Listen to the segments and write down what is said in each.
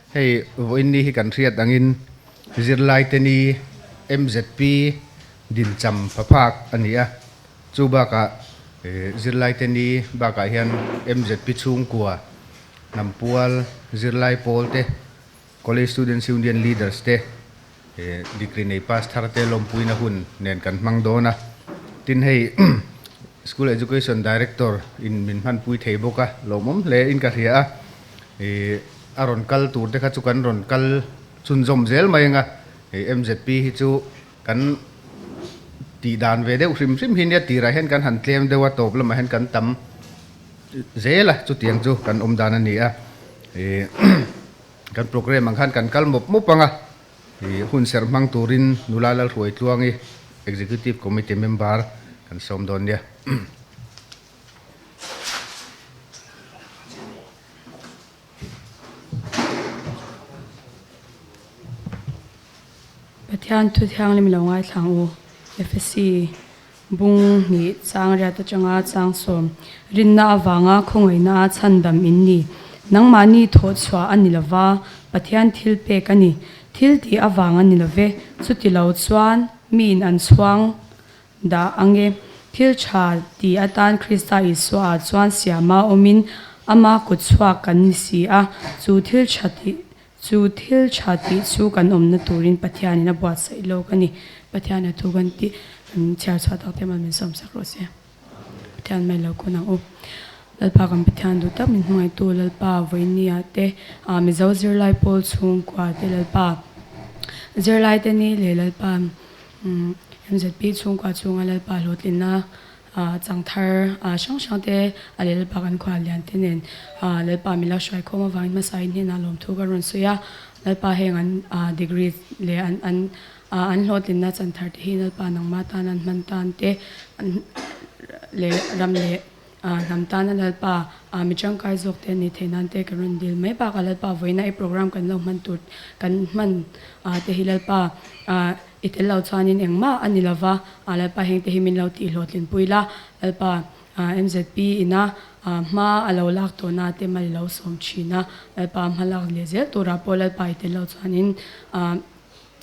Hei vawiin ni hi kan hriat angin zirlaite ni MZP dincham phaphak a ni a. Chu bakah zirlaite ni bakah hian MZP chhungkua, hnampual, zirlai pawl te, College Students Union Leaders te, degree nei pass thar te lawmpuina hun nen kan hmang dawn a. Tin hei School Education Director in min hmanpui thei bawk a, lawmawm hle in ka hria a. A rawn kal tur te kha chu kan rawn kal chhunzawm zel mai ang a, MZP hi chu kan tih dan ve deuh hrim hrim hi nia tirah hian kan han tlem deuh a, tawp lamah hian kan tam zel a, chutiang chu kan awm dan a ni a. Kan programme ang khan kan kal mawp mawp ang a, hun serh hmang turin nula Lalhruaitluangi Executive Committee member kan sawm dawn nia. Pathian thu thianghlim lo ngaithlang u, Efesi bung hnih chang riat atanga chang sawm rinna avanga khawngaihna a chhandam in ni. Nangmahni thawh chhuah a ni lova, Pathian thil pek a ni. Thil tih avang a ni love, chuti lo chuan miin an chhuang Dah ang e. Thil tha ti atan Krista Isua ah chuan siama awmin ama kut chhuak kan ni si a, chu thil tha tih chu thil tha tih chu kan awmna turin Pathianin a buatsaih lawk a ni. Pathian a thu kan tih kan chhiar chhuah tak te mal min sawmsak rawh se. Pathian mai lo kun ang u. Lalpa kan Pathian duh tak min hmangaihtu Lalpa Vawinia te Mizo zirlai pawl chhungkua te Lalpa zirlai te ni leh Lalpa MZP chhungkua chhunga Lalpa hlawhtlinna changthar hrang hrang te a leh Lalpa kan khual lian te nen Lalpa min lo hruai khawm avangin hmasain hnenah lawmthu ka rawn sawi a. Lalpa heng an degree leh an an an hlawhtlinna chanthar te hi Lalpa nangmah tan an hman tan te leh ram leh Hnam tana Lalpa mi tangkai zawk te an nih theih nan te kan rawn dil mai bakah Lalpa vawiina i program kan lo hman tur kan hman te hi Lalpa i tel lo chuanin engmah a ni lova, Lalpa heng te hi min lo tih hlawhtlinpui la, Lalpa MZP ina hma a lo lak tawhna te mal i lo sawm thin a, Lalpa hma lak leh zel turah pawh Lalpa i tel lo chuanin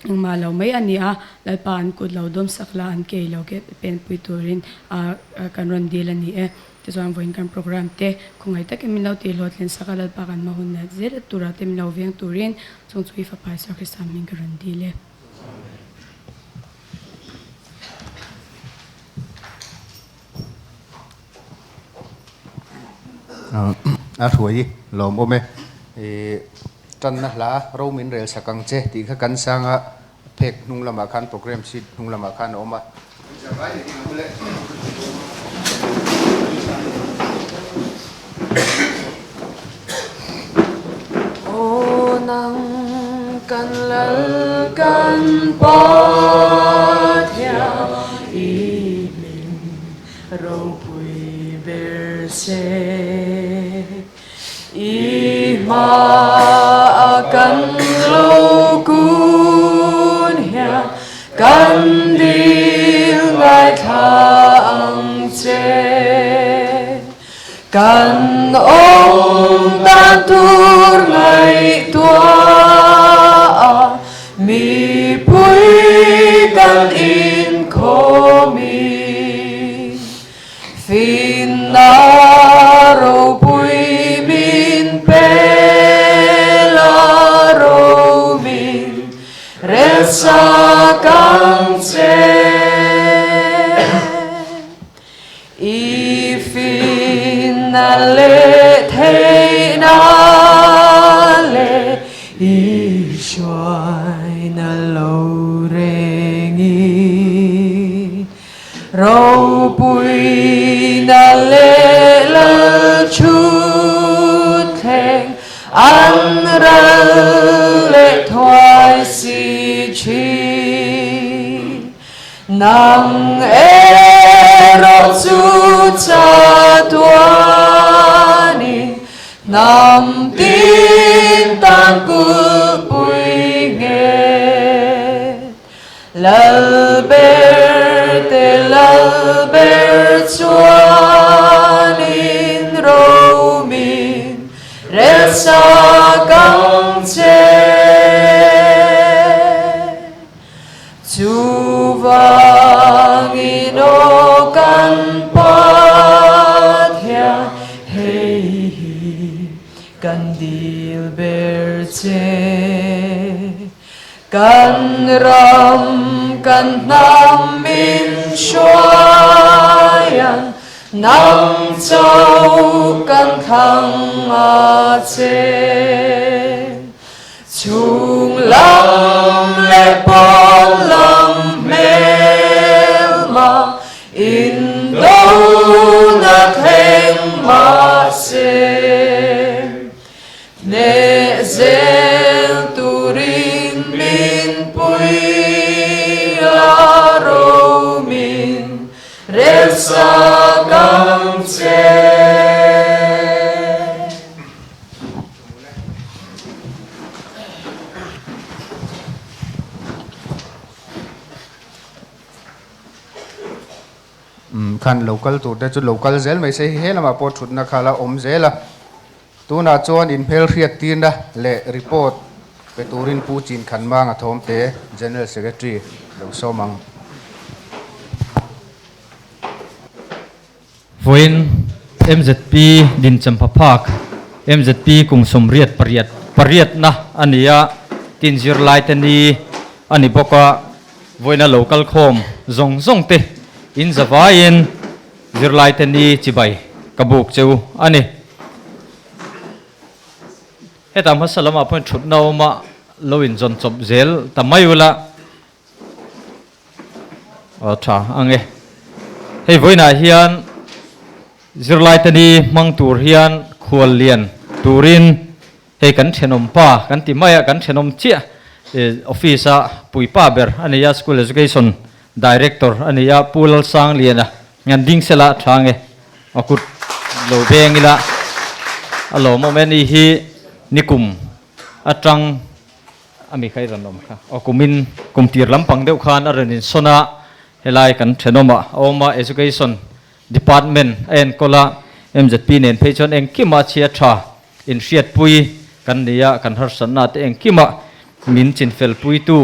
Engmah lo mai a ni a, Lalpa an kut lo dawm sak la, an ke i lo ke penpui turin kan rawn dil a ni e. Tichuan vawiin kan program te khawngaih takin min lo tih hlawhtlin sak a, Lalpa kan hma hun leh zel turah te min lo veng turin chung chu i fapa Isua Krista hming ka rawn dil e. A hruai i lawmawm e. Tanna hla ro min rel sak ang che tih kha kan sang a, phek hnung lamah khan program sheet hnung lamah khan a awm a. Aw nang kan lal kan Pathian i hming ropui ber se. I hma a kan lo kun hian kan dil ngaithla ang che. Kan awm dan tur ngaihtuah a mipui kan inkhawmin. Finna ropui min pe la ro min rel sak ang che. I finna leh theihna leh i hruaina lo rengin. Ropuina leh lal thut thleng an ral leh thuai si thin. Nang erawh chu chatuanin hnam tin tan kulhpui nge. Lal ber te lal ber chuanin ro min rel sak ang che. Hei hi kan dil ber che. Kan ram kan hnam min hruaian nang chauh kan thlang a che. Chhung lam leh pawn lam hmelma indona thleng mahse hneh zel turin min pui a romin relsa kang che. Khan lo kal tur te chu lo kal zel mai se he lamah pawh thutna kha la awm zel a. Tunah chuan inhmelhriat tirna leh report pe turin Pu Chin Khan Manga Thawmte General Secretary lo sawm ang. Vawiin mzp dinchampha phak mzp kum 88 pariatna a ni a, tin zirlaite ni a ni bawk a, vawiina lo kal khawm zawng zawng te in zavaiin zirlaite ni chibai ka buk cheu a ni. Hetah hmasa lamah pawhin thutna awma lo inzawn chawp zel ta mai ula. Aw tha ang e. Hei vawiinah hian zirlaite ni hmang tur hian khual lian turin hei kan thenawm pa kan ti mai a, kan thenawm chiah office a puipa ber a ni a, School Education Director a ni a, Pu Lalsangliana ngan ding sela tha ang e. A kut lo veng ila a lawmawm e ni hi nikum atang A mi kha i rawn awm kha. Aw kumin kum tir lampang deuh khan a rawn insawn a, helai kan thenawmah a awm a, Education Department a enkawl a, mzp nen phei chuan engkimah chhia tha inhriatpui kan ni a, kan harsatna te engkimah min chinfelpuitu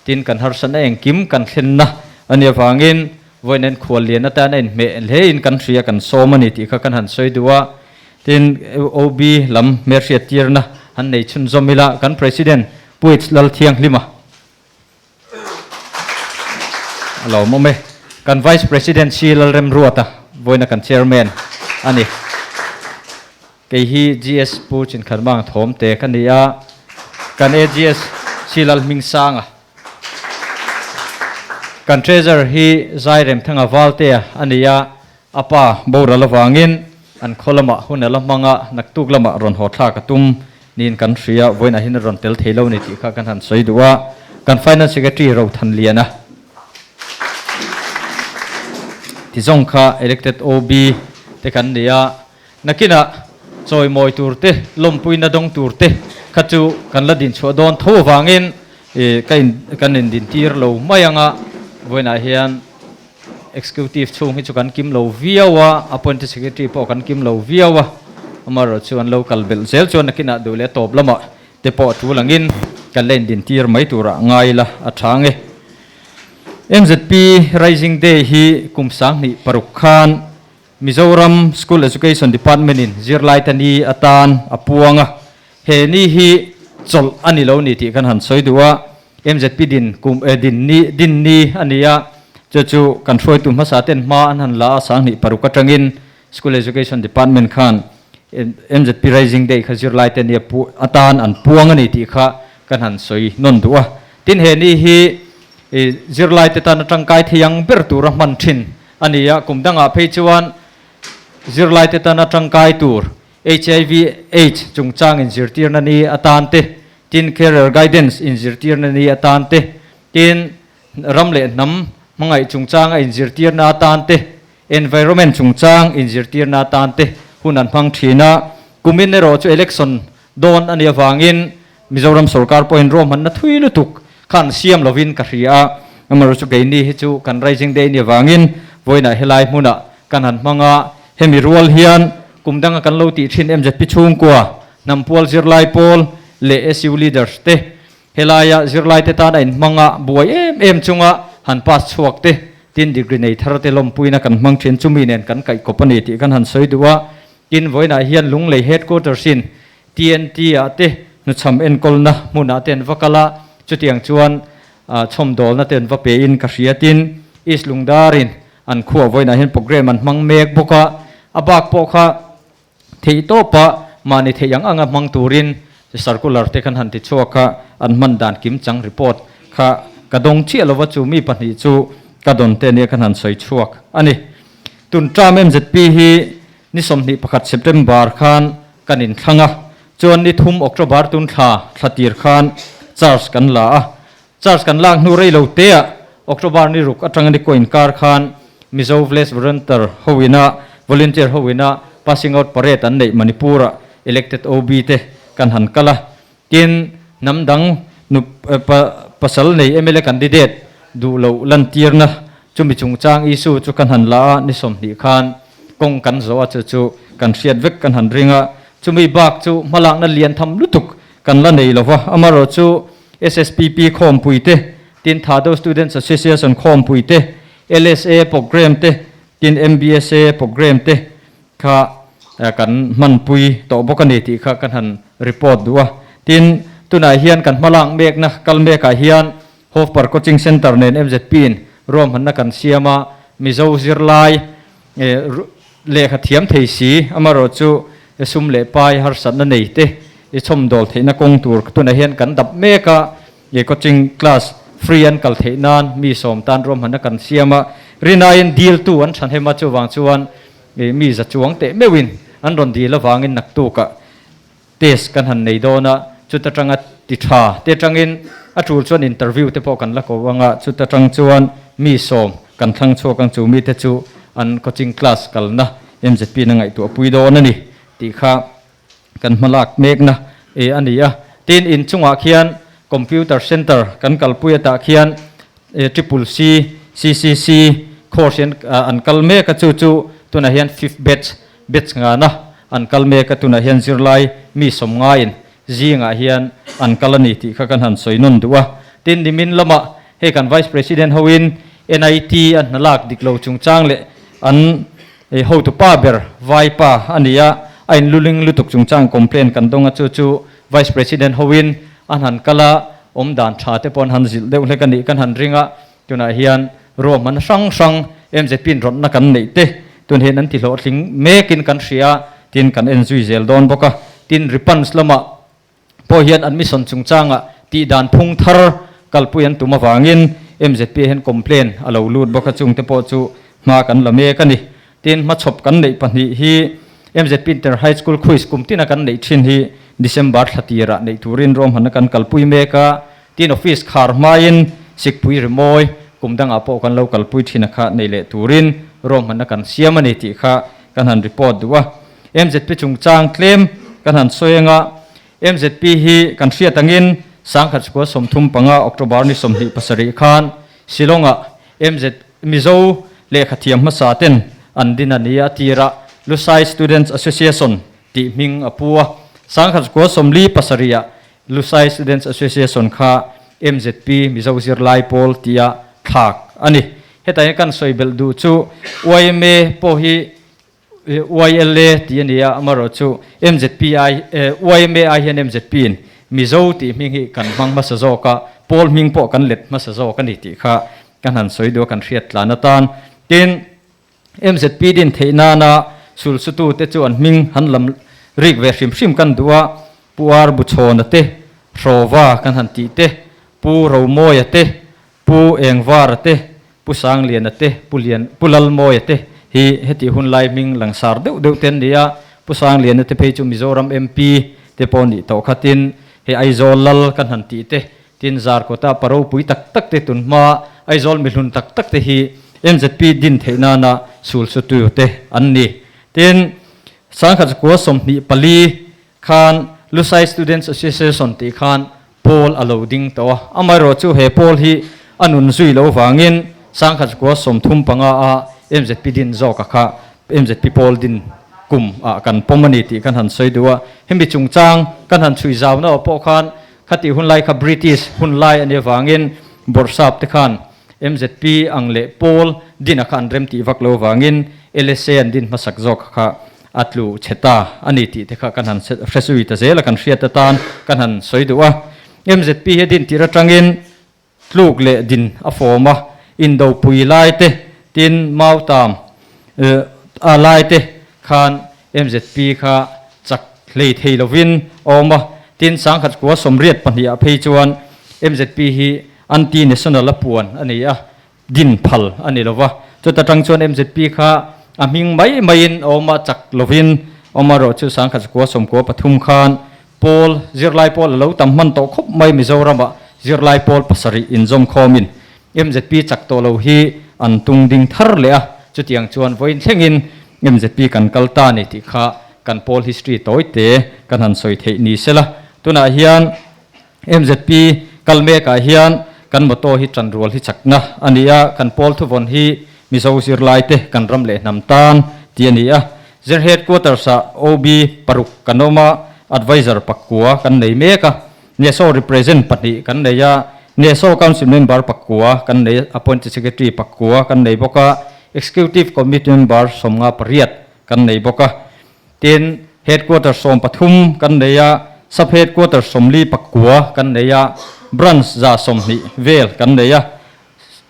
tin kan harsatna engkim kan thlenna a nih avangin vawiin en khual lian atan a inhmeh hlein kan hria kan sawm a ni tih kha kan han sawi duh a. Tin, OB lam hmelhriat tirna han nei chhunzawm ila kan President Puits Lalthianghlima a lo awm e. Kan Vice President Si Lalremruata vawiina kan Chairman a ni. Kei hi GS Pu Chinkhanmang Thawmte ka ni a, kan AGS Si Lalhmingsanga. Kan Treasurer hi Zairemthanga Valtea a ni a, A pa boral avangin an khaw lamah hun a la hmang a, naktuk lamah rawn haw thlak a tum niin kan hria, vawiinah hian a rawn tel thei lo ni tih kha kan han sawi duh a, kan Finance Secretary Rothanliana ti zawng kha elected OB te kan ni a, nakinah chawimawi tur te, lawmpuina dawng tur te kha chu kan la dinchhuah dawn tho avangin ka in kan indintir lo mai ang a, vawiinah hian. Executive chhung hi chu kan kim lo viau a, Appointed Secretary pawh kan kim lo viau a, amaherawh chu an lo kal belh zel chuan nakinah duh leh tawp lamah te pawh tul angin kan la indintir mai turah ngai ila a tha ang e. Mzp Rising Day hi kum 2006 khan Mizoram School Education Department in zirlaite ni atan a puang a, he ni hi chawlh a ni lo ni tih kan han sawi duh a, MZP din kum eh din ni din ni a ni a, chu chu kan hruaitu hmasa ten hma an han la a, 2006 atangin School Education Department khan MZP Rising Day kha zirlaite ni a pu atan an puang a ni tih kha kan han sawi nawn duh a. Tin he ni hi zirlaite tan a tangkai thei ang ber tura hman thin a ni a, kum dangah phei chuan zirlaite tana tangkai tur HIV AIDS chungchang inzirtirna ni atan te, tin career guidance inzirtirna ni atan te, tin ram leh hnam hmangaih chungchanga inzirtirna atan te, environment chungchang inzirtirna atan te hun an hmang thin a. Kumin erawh chu election dawn a nih avangin Mizoram sorkar pawhin ruahmanna thui lutuk kha an siam lovin ka hria a, amaherawhchu chu keini hi chu kan Rising Day ni avangin vawiinah helai hmunah kan han hmang a, hemi rual hian kum danga kan lo tih thin MZP chhungkua, hnampual zirlai pawl leh SU leaders te helaia zirlaite tan a inhmang a, buai em em chunga han pass chhuak te, tin degree nei thar te lawmpuina kan hmang thin chumi nen kan kaihkawp a ni tih kan han sawi duh a. Tin, vawiinah hian Lunglei Headquarters in TNT ah te hnuchham enkawlna hmunah te an va kal a, chutiang chuan chhawmdawlna te an va pe in ka hria. Tin, East Lungdarin an khuah vawiinah hian programme an hmang mek bawk a, a bak pawh kha theih tawpa mahni theih ang anga hmang turin circular te khan han ti chhuak a, an hman dan kim chang report kha ka dawng chiah lova chu mi pahnih chu ka dawn te ania khan han sawi chhuak a ni. Tun term MZP hi ni 21 September khan kan inthlang a, chuan ni thum October tun thla thla tir khan charge kan la a, charge kan lak hnu rei lo te ah October ni ruk atanga ni kaw inkar khan Mizo Village Volunteer ho ina volunteer ho ina passing out parade an neih Manipur ah elected OB te kan han kal a, tin hnam dang nu pasal nei mla candidate duh loh lantirna chumi chungchang issue chu kan han la a, ni 20 khan kawng kan zawh a chu chu kan hriat vek kan han ring a, chumi bak chu hmalakna lian tham lutuk kan la nei lo va, amaherawhchu SSPP khawmpui te, tin Thado Students Association khawmpui te, LSA programme te, tin MBSA programme te kha kan hmanpui tawh bawk a ni tih kha kan han report duh a. Tin, tunah hian kan hmalak mekna kal mekah hian Hofpar Coaching Centre nen MZP in ruahmanna kan siam a, Mizo zirlai lehkha thiam thei si, amaherawhchu sum leh pai harsatna nei te i chhawmdawl theihna kawng tur tunah hian kan dap mek a, coaching class free an kal theih nan mi sawm tan ruahmanna kan siam a, rinaiin diltu an tha hnem a, chuvang chuan mi za chuang teh meuhin an rawn dil avangin naktukah Test kan han nei dawn a, chuta tanga ti tha te tangin a tul chuan interview te pawh kan la ko ang a, chuta tang chuan mi sawm kan thlang chhuak ang chu mite chu an coaching class kalna MZP na ngaihtuah pui dawn a ni tih kha kan hma lak mekna e a ni a. Tin, inchungah khian computer center kan kalpui atah khian Triple C, CCC course hi an kal mek a, chu chu tunah hian fifth batch, batch ngana an kal mek a, tunah hian zirlai mi sawm ngaiin zingah hian an kal a ni tih kha kan han sawi nawn duh a. Tin, nimin lamah hei kan Vice President hoin NIT a hna lak dik lo chungchang leh an hotupa ber Vaipa a ni a, a inluling lutuk chungchang complaint kan dawng a, chu chu Vice President hoin an han kal a, awm dan tha te pawh an han zilh deuh hlek a nih kan han ring a, tunah hian ruahman hrang hrang MZP in rawtna kan neih te tun hian an ti hlawhtling mekin kan hria a, tin kan en zui zel dawn bawk a. Tin, Ripans lamah pawh hian admission chungchangah tih dan phung thar kalpui an tum avangin MZP ah hian complain a lo lut bawk a, chungte pawh chu hma kan la mek a ni. Tin, hmachhawp kan neih pahnih hi MZP Inter High School Quiz kum tina kan neih thin hi December thla tirah neih turin ruahmanna kan kalpui mek a. Tin, office khar hmain Sikpui rimawi kum dangah pawh kan lo kalpui thin a kha nei leh turin ruahmanna kan siam a ni tih kha kan han report duh a. MZP chungchang tlem kan han sawi anga MZP hi kan hriat angin 1935 October ni 27 khan Shillong-ah MZ Mizo lehkhathiam hmasa ten an din a ni a tirah Lusai Students Association tih hming a pu a. 1947 ah Lusai Students Association kha MZP Mizo Zirlai Pawl tia thlak a ni. Hetah hian kan sawi belh duh chu yma pawh hi YLA tih a ni a, amaherawhchu MZP ai yma ai hian MZP in Mizo tih hming hi kan hmang hmasa zawk a, pawl hming pawh kan let hmasa zawk a ni tih kha kan han sawi duh a, kan hriat tlan atan. Tin, MZP din theih nana sulsutu te chu an hming han lam rik ve hrim hrim kan duh a, Pu Ar Buchhawna te, Hrawva kan han tih te, Pu Romawia te, Pu Engvara te, Pu Sangliana te, Pu Lian, Pu Lalmawia te hi hetih hun lai hming langsar deuh deuh te an ni a, Pu Sangliana te phei chu Mizoram MP te pawh nih tawh khatin hei Aizawl lal kan han tih te, tin Zarkawta pa ropui tak tak te tunhma Aizawl mihlun tak tak te hi MZP din theih nana sul sutu te an ni. Tin, 1924 Khan Lusai Students Association tih khan pawl a lo ding tawh a, amaherawhchu he pawl hi a nun zui lo vangin 1935 a MZP din zawka kha MZP pawl din kum ah kan pawm a ni tih kan han sawi duh a. Hemi chungchang kan han chhui zau na pawh khan khatih hun lai kha British hun lai a nih avangin Bawrhsap te khan MZP ang leh pawl din a kha an rem tih vak lo vangin LSA an din hmasak zawk kha. a tlu chhe ta a ni tih te kha kan han hre zui ta zel a, kan hriat atan kan han sawi duh a. Mzp hi a din tirh atangin tluk leh din a fawm a, indopui lai te, tin mautam a lai te khan mzp kha chak hlei thei lovin a awm a, tin sangkhat kua 82 ah phei chuan mzp hi anti-national a puan a ni a, din phal a ni lova, chuta tang chuan mzp kha a hming mai maiin a awm a, chak lovin awm a rawh chu 1993 khan pawl zirlai pawl a lo tam hman tawh khawp mai Mizoramah zirlai pawl pasarih inzawm khawmin mzp chak tawh lo hi an tung ding thar leh a, chutiang chuan vawiin thlengin mzp kan kal ta a ni tih kha kan pawl history tawi te kan han sawi theih ni sela, tunah hian MZP kal mekah hian kan motto hi tanrual hi chakna a ni a, kan pawl thuvawn hi Mizo zirlaite kan ram leh hnam tan tih a ni a. Zir Headquarters-ah OB paruk kan awm a, Advisor pakua kan nei mek a, NESO Represent pahnih kan nei a, NESO Council Member pakua kan nei, Appointed Secretary pakua kan nei bawk a, Executive Committee Member 58 kan nei bawk a. Tin, Headquarter 13 kan nei a, Sub Headquarter 49 kan nei a, Branch 120 vel kan nei a,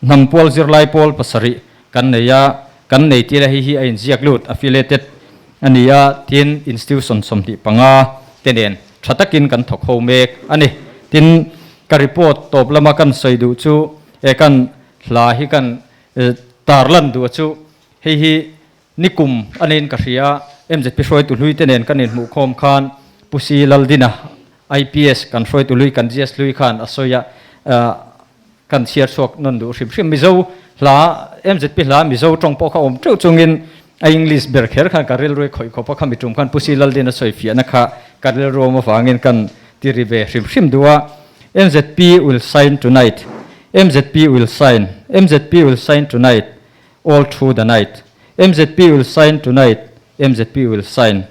Hnam pual zirlai pawl pasarih kan nei a, kan nei tih la hei hi a inziak lut, affiliated, a ni a, tin, Institution 25 te nen tha takin kan thawk ho mek a ni. Tin, ka report tawp lama kan sawi duh chu, e kan hla hi kan tarlan duh chu hei hi Nikum a niin ka hria, MZP hruaitu hlui te nen kan inhmuh khawm khan Pu Si Laldina, IPS, kan hruaitu hlui, kan GS hlui khan a sawi a, kan chhiar chhuak nawn duh hrim hrim. Mizo hla, MZP hla Mizo tawng pawh kha awm teuh chungin a English ber kher khan ka rilru khawih khawp a, khami tum khan Pu Si Laldina sawi fiahna kha ka rilru awm avangin kan ti ri ve hrim hrim duh a. MZP will shine tonight, MZP will shine, MZP will shine tonight, All through the night MZP will shine tonight MZP will shine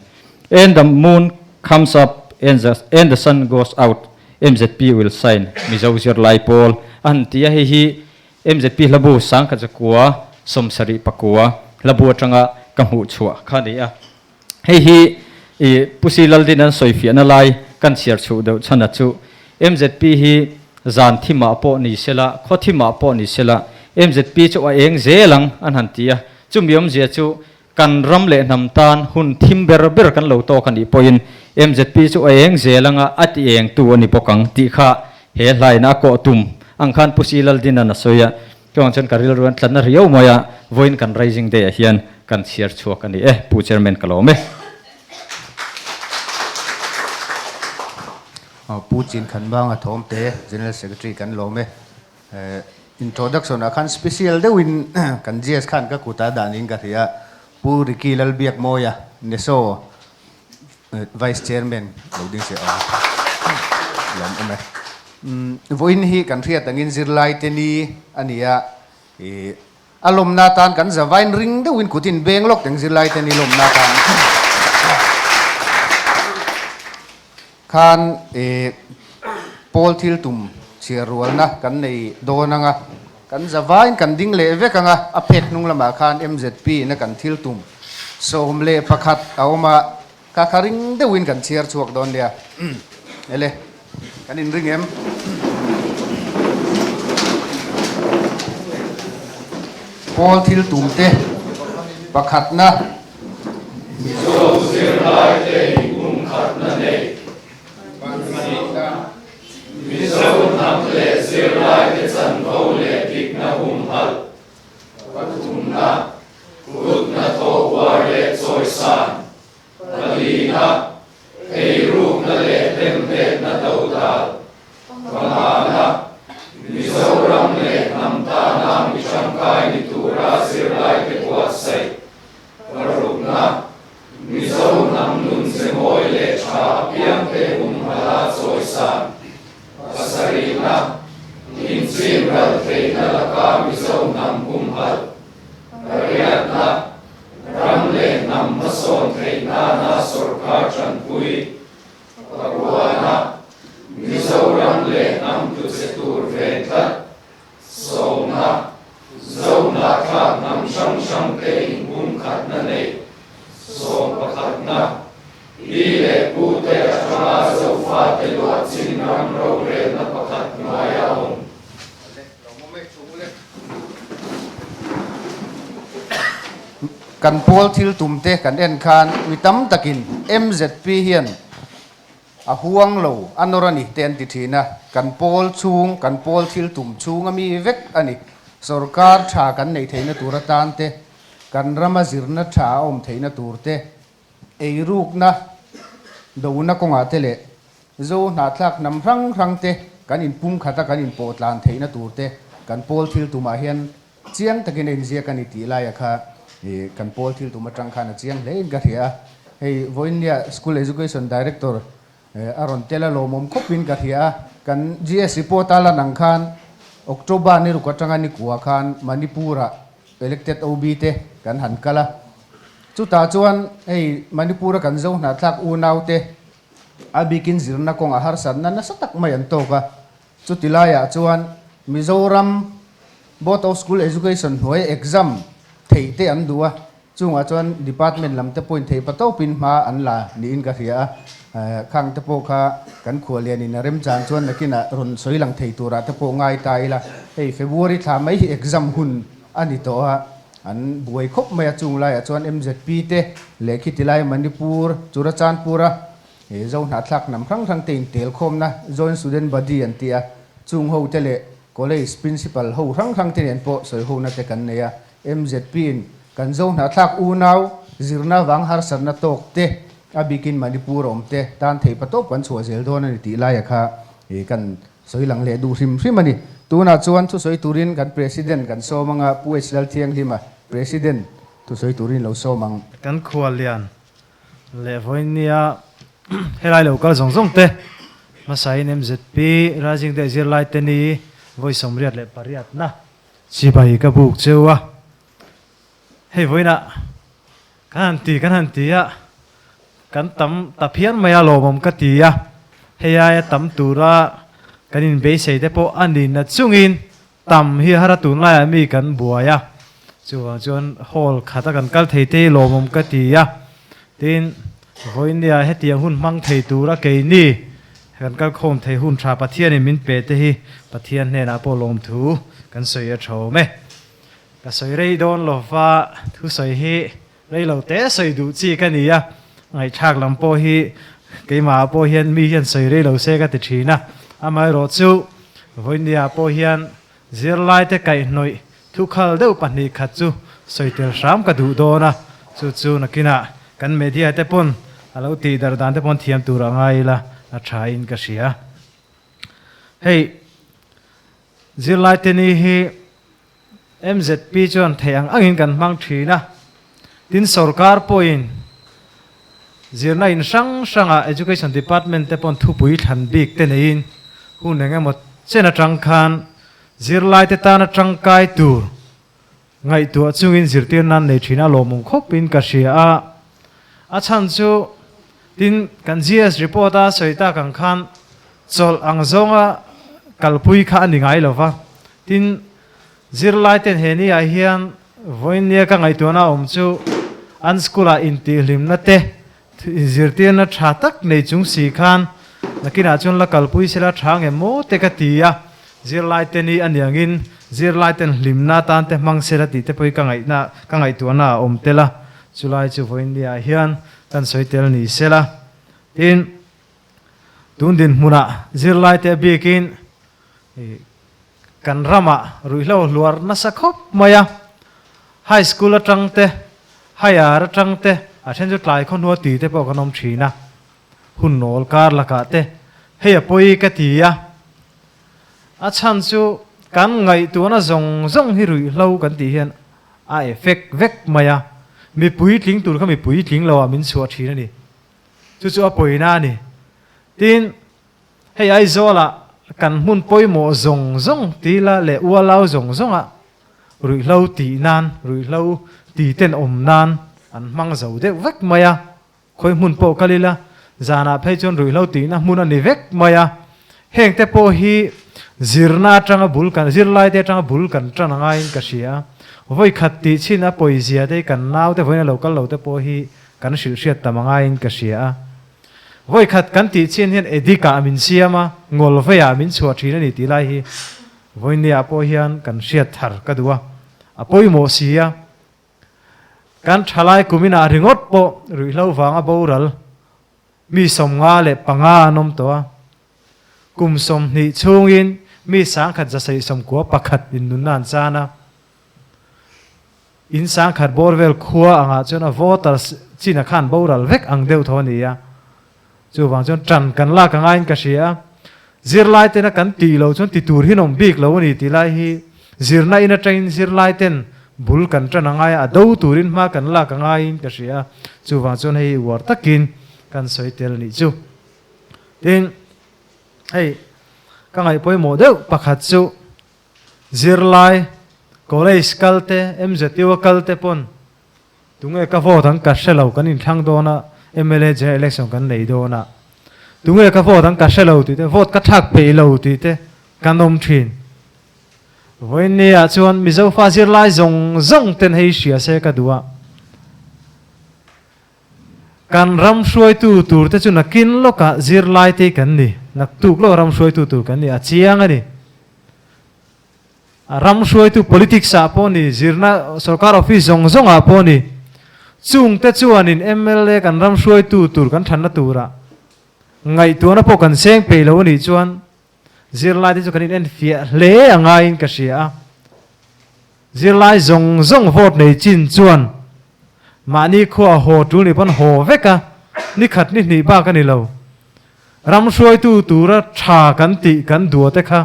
And the moon comes up and the and the sun goes out MZP will shine Mizo zirlai pawl a han ti a, hei hi MZP hlabu 1979 hlabu atanga ka hmuh chhuah kha a ni a. Hei hi i Pu Si Laldin an sawi fiahna lai kan chhiar chhuh deuh chhan a chu MZP hi zan thimah pawh ni sela, khaw thimah pawh ni sela MZP chu a eng zel ang an han ti a. Chumi awmzia chu kan ram leh hnam tan hun thim ber ber kan lo tawk a nih pawhin MZP chu a eng zel anga a ti eng tu a ni bawk ang tih kha he hlaina a kawh tum ang khan Pu Si Laldin an a sawi a. Chuang chuan ka rilru an tlatna riau mai a, vawiin kan Rising Day ah hian kan chhiar chhuak a ni e, Pu Chairman ka lawm e. Pu Chin Khan Banga Thawmte, General Secretary kan lawm e. Introduction ah khan special deuhin kan GS khan ka kut ah danin ka hria, Pu Ricky Lalbiakmawia, NESO Vice Chairman lo ding se awm lawm awm e. Vawiin hi kan hriat angin zirlai te ni a ni a, ih a lawmna atan kan zavain ring deuhin kut in beng lawk teng zirlai te ni lawmna atan khan ih pawl thil tum chhiar rualna kan nei dawn anga kan zavain kan ding leh vek anga a phek hnung lamah khan MZP in a kan thil tum 11 a awm a, ka kha ring deuhin kan chhiar chhuak dawn nia. Ele, kan inring em? Pawl thil tum te pakhatna. Mizo zirlaite inpumkhatna nei. Pahnihna. Mizo hnam leh zirlaite chanvo leh dikna humhalh. Pathumna. Kut hnathawh uar leh chawisan, palina, eirukna leh hlemhletna dodal, pangana, Mizoram leh hnam tana mi tangkai ni tura zirlaite buatsaih, parukna, Mizo hnam nun ze mawi leh tha apiangte humhala chawisan, pasarihna, inchim ral theihna laka Mizo hnam humhalh. Pariatna, ram leh hnam hmasawn theih nana sawrkar tanpui, Pakuana, Mizoram leh hnam tluchhe tur ven tlat, Sawmna, Zohnahthlak hnam hrang hrangte inpumkhatna nei, Sawmpakhatna. pawl thil tum te kan en khan mi tam takin MZP hian a huang lo, a nawr a ni te an ti thin a, kan pawl chhung, kan pawl thil tum chhung a mi vek a ni. Sorkar tha kan neih theihna tur atan te, kan rama zirna tha a awm theihna tur te, eirukna dona kawngah te leh Zo hnahthlak hnam hrang hrang te kan inpum khata kan inpawh tlan theihna tur te kan pawl thil tumah hian chiang takin a inziak a ni tih laia kha kan pawl thil tum atang khan a chiang hlein ka hria a. Hei vawiinnia School Education Director a rawn tel a lawmawm khawpin ka hria a. Kan GS report a lan ang khan October ni ruk atanga ni kua khan Manipur-ah Elected OB te kan han kal a. Chutah chuan hei Manipur-a kan Zo hnahthlak unau te A bikin zirna kawngah harsatna nasa tak mai an tawk a, chuti laiah chuan Mizoram Board of School Education hnuaia exam theih te an duh a, chungah chuan department lam te pawhin theih patawpin hma an la niin ka hria a, khang te pawh kha kan khuallianin a remchan chuan nakinah rawn sawi lang thei turah te pawh ngai ta ila, hei February thla mai hi exam hun a ni tawh a. An buai khawp mai a, chung laiah chuan MZP te leh khiti lai Manipur, Churachandpur-a Zo hnahthlak hnam hrang hrang te intel khawmna Joint Student Body an ti a, chung ho te leh College Principal ho hrang hrang te nen pawh sawi hona te kan nei a. MZP in kan Zo hnahthlak unau zirna vang harsatna tawk te a bikin Manipur a awm te tan theih patawp kan chhuah zel dawn a ni tih laia kha kan Sawi lang leh duh hrim hrim a ni. Tunah chuan thusawi turin kan President kan sawm anga Pu H Lalthianghlima, President, thusawi turin lo sawm ang. Kan khuallian leh vawinia helai lo kal zawng zawng te hmasain MZP Rising Day zirlai te ni vawi 88 na chibai ka buk cheu a. Hei vawiinah kan han ti kan han ti a, kan tam ta phian mai a lawmawm ka ti a, hei aia tam tura kan inbeisei te pawh a ni na chungin tam hi har a tunlaiah mi kan buai a, chuvang chuan hall khata kan kal thei te hi lawmawm ka ti a, tin vawinia hetiang hun hmang thei tura keini kan kal khawm thei hun tha Pathianin min pe te hi Pathian hnenah pawh lawmthu kan sawi a tha awm e. Ka sawi rei dawn lo va, thusawi hi rei lo te sawi duh chi ka ni a, ngaihthlak lam pawh hi keimah pawh hian mi hian sawi rei lo se ka ti thin a, amaherawh chu vawinia pawh hian zirlai te kaihhnawih thukhal deuh pahnih khat chu sawi tel hram ka duh dawn a, chu chu nakinah kan media te pawn a lo tih darh dan te pawn thiam tur a ngai ila a tha in ka hria. Hei zirlai te ni hi MZP chuan theih ang angin kan hmang thin a, tin sorkar pawhin zirna in hrang hrangah Education Department te pawn thupui thlan bik te neiin hun eng emaw chen atang khan zirlai te tana tangkai tur ngaihtuah chungin zirtir nan nei thin a lawmawm khawpin ka hria a. A chhan chu tin kan GS report a sawi tak ang khan chawlh ang zawnga kalpui kha a ni ngai lo va. Tin, zirlai ten he ni ah hian vawinia ka ngaihtuahna awm chu an school ah intihhlimna te inzirtirna tha tak nei chung si khan nakinah chuan la kalpui sela tha nge maw te ka ti a, zirlai te ni a niangin zirlai ten hlimna atan te hmang sela tih te pawh hi ka ngaihna ka ngaihtuahna a awm tel a, chulai chu vawinia ah hian kan sawi tel ni sela. Tin, tun dinhmunah zirlai te bikin Kan ramah ruihhlo hluar nasa khawp mai a, High School atang te, Higher atang te, a then chu tlai khawhnua ti te pawh kan awm thin a, hun nawl kar lakah te hei a pawi ka ti a, a chhan chu kan ngaihtuahna zawng zawng hi ruihhlo kan tih hian a effect vek mai a, mipui tling tur kha mipui tling loah min chhuah thin a ni, chu chu a pawina a ni. Tin. Hei Aizawlah kan hmun pawimawh zawng zawng tila leh ualau zawng zawngah ruihhlo tih nan, ruihhlo ti ten awm nan an hmang zo deuh vek mai a. Khawi hmun pawh kal ila zanah phei chuan ruihhlo tihna hmun a ni vek mai a. Heng te pawh hi zirna atanga bul kan, zirlai te atanga bul kan tan a ngaiin ka hria a. Vawi khat tih chhin a pawizia te hi kan naute vawiin a lo kal lo te pawh hi kan hrilhhriat tam a ngaiin ka hria a. Vawi khat kan tih chin hian Edik ah min siam a, ngawl vei ah min chhuah thin a ni tih lai hi vawinia pawh hian kan hriat thar ka duh a, a pawimawh si a. Kan thalai kuminah ringawt pawh ruihhlo vanga boral mi 55 an awm tawh a. Kum 20 chhungin mi 1191 in nunna an chan a. In 1000 bawr vel khua angah chuan a voter chin a khan boral vek ang deuh tho a ni a. Chuvang chuan ṭan kan lak a ngaiin ka hria a, zirlai tena kan tih loh chuan ti tur hi an awm bik lo a ni tih lai hi zirna in aṭangin zirlai ten bul kan ṭan a ngai a, a do turin hma kan lak a ngaiin ka hria a, chuvang chuan hei uar takin kan sawi tel a nih chu. Tin, hei ka ngaih pawimawh deuh pakhat chu zirlai college kal te, MZU a kal te pawn Tunge ka vote ang ka hre lo kan inthlang dawn a, mla general election kan nei dawn a, tunge ka vote ang ka hre lo tih te, vote ka thlak peih lo tih te kan awm thin. Vawiinni ah chuan Mizo fa zirlai zawng zawng ten hei hria se ka duh a, kan ram hruaitu tur te chu nakin lawkah zirlai te kan ni, naktuk lawk ram hruaitu tur kan ni a chiang a ni. A ram hruaitu politics ah pawh ni, zirna sorkar office zawng zawng ah pawh ni, chungte chuanin mla kan ram hruaitu tur kan thanna turah ngaihtuahna pawh kan seng peih lo a nih chuan zirlai te chu kan inenfiah hle a ngaiin ka hria a. Zirlai zawng zawng vote nei chin chuan mahni khua haw tul nih pawn haw vek a, ni khat ni hnih bak a ni lo. Ram hruaitu tura tha kan tih kan duate kha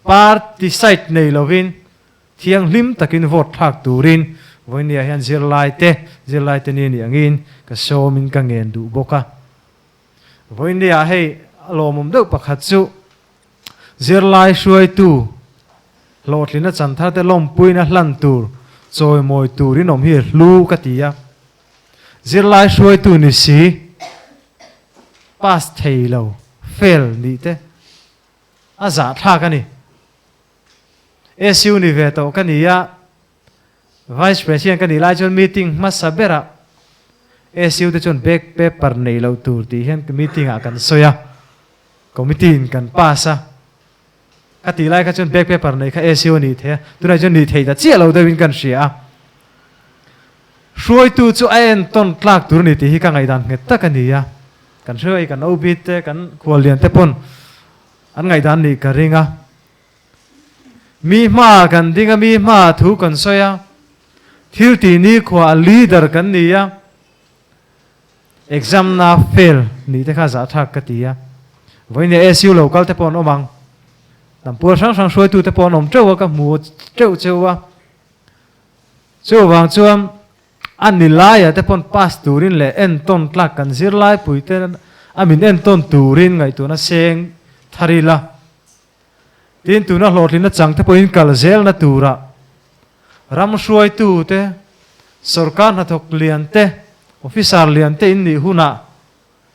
Party side nei lovin thianghlim takin vote thlak turin vawinia hian zirlaite, zirlaite ni anih angin ka sawmin ka ngen duh bawk a. Vawinia hei a lawmawm deuh pakhat chu zirlai hruaitu hlawhtlina chanthar te lawmpuina hlan tur chawimawi turin awm hi hlu ka ti a. Zirlai hruaitu ni si pass thei lo, fail nih te A zahthlak a ni. SU ni ve tawh ka ni a, Vice President ka nih lai chuan meeting hmasa berah SU te chuan back paper nei loh tur tih hian meeting ah kan sawi a, committee in kan pass a. Ka tih lai kha chuan back paper nei kha SU a nih thei a, tunah chuan nih theih ta chiah lo deuhin kan hria a. Hruaitu chu a entawn tlak tur a ni tih hi ka ngaihdan nghet tak a ni a. Kan hruai kan OB te kan khuallian te pawn an ngaihdan nih ka ring a. Mi hma kan ding a, mi hma thu kan sawi a, thil tih nikhua a leader kan ni a, exam na fail nih te kha zahthlak ka ti a. Vawiin SU lo kal te pawh an awm ang. Hnampual hrang hrang hruaitu te pawh an awm teuh a, ka hmu teuh cheu a. Chuvang chuan a ni laia te pawn pass turin leh entawn tlak kan zirlaipui te a min entawn turin ngaihtuahna seng thar ila. Tin, tuna hlawhtlinna chang te pawhin kal zelna turah ram hruaitu te, sorkar hnathawk lian te, officer lian te in nih hunah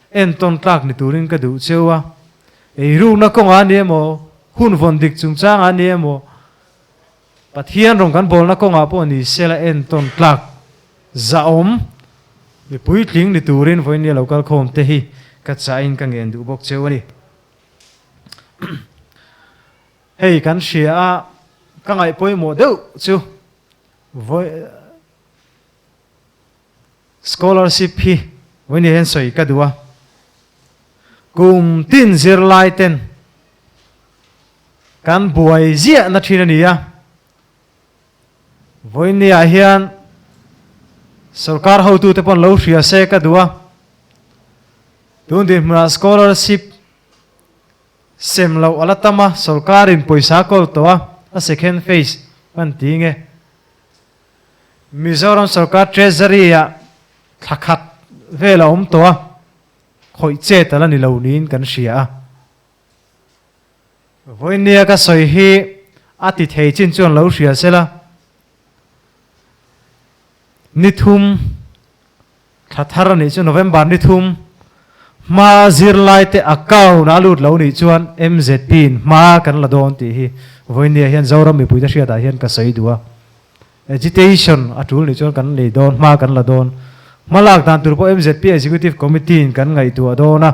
entawn tlak ni turin ka duh cheu a. Eirukna kawngah a ni emaw, hun vawn dik chungchangah a ni emaw, Pathian rawn kan bawlna kawngah pawh ni sela entawn tlak zahawm mi puitling ni turin vawiin lo kal khawm te hi ka chahin ka ngen duh bawk cheu a ni. Hei kan hria a, ka ngaih pawimawh deuh chu vawi scholarship hi vawiin hian sawi ka duh a, kum tin zirlai ten Kan buai ziah na thin a ni a, vawiinniah hian sorkar hotute pawh an lo hria se ka duh a, tun dinhmunah scholarship sem loh a la tam a, sorkarin pawisa a kawl tawh a, a second phase kan ti nge. Mizoram sorkar treasury-ah thla khat vel a awm tawh a, khawih chet a la ni lo niin kan hria a. Vawinia ka sawi hi a ti thei chin chuan lo hria sela, ni thum thla thar a nih chu November ni thum hma zirlaite account a lut lo nih chuan MZP in hma kan la dawn tih hi vawinia hian Zoram mipuite hriatah hian ka sawi duh a. Agitation a tul nih chuan kan lei dawn, hma kan la dawn. Hma lak dan tur pawh MZP Executive Committee in kan ngaihtuah dawn a.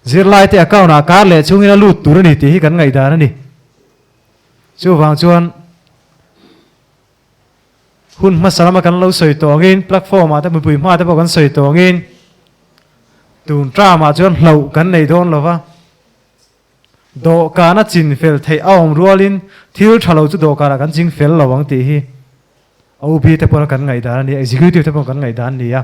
Zirlaite account ah kar leh chungin a lut tur a ni tih hi kan ngaihdan a ni. Chuvang chuan Hun hmasa lama kan lo sawi tawh angin platform ah te mipui hma te pawh kan sawi tawh angin tun term ah chuan hlauh kan nei dawn lo va, dawhkan a chin fel theih a awm rualin thil tha lo chu dawhkan ah kan ching fel lo ang tih hi OB te pawh kan ngaihdan a ni a, executive te pawh kan ngaihdan a ni a.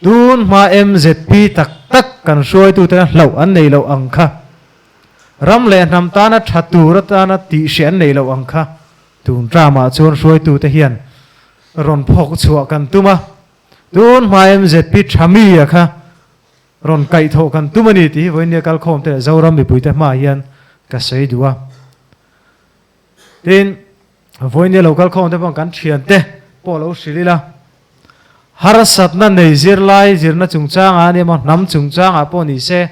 Tun hma MZP tak tak kan hruaitute hlauh an nei loh ang kha, ram leh hnam tana tha tur atana tihhreh an nei loh ang kha Tun tramah chuan hruaitute hian rawn phawk chhuah kan tum a, tun hma MZP Thamia kha rawn kaihthawh kan tum a ni tih hi vawiin kalkhawmte leh Zoram mipuite hmaah hian ka sawi duh a. Tin, vawiin lo kalkhawmte pawh kan thiante pawh lo hrilh ila, harsatna nei zirlai zirna chungchangah a ni emaw, hnam chungchangah pawh ni se,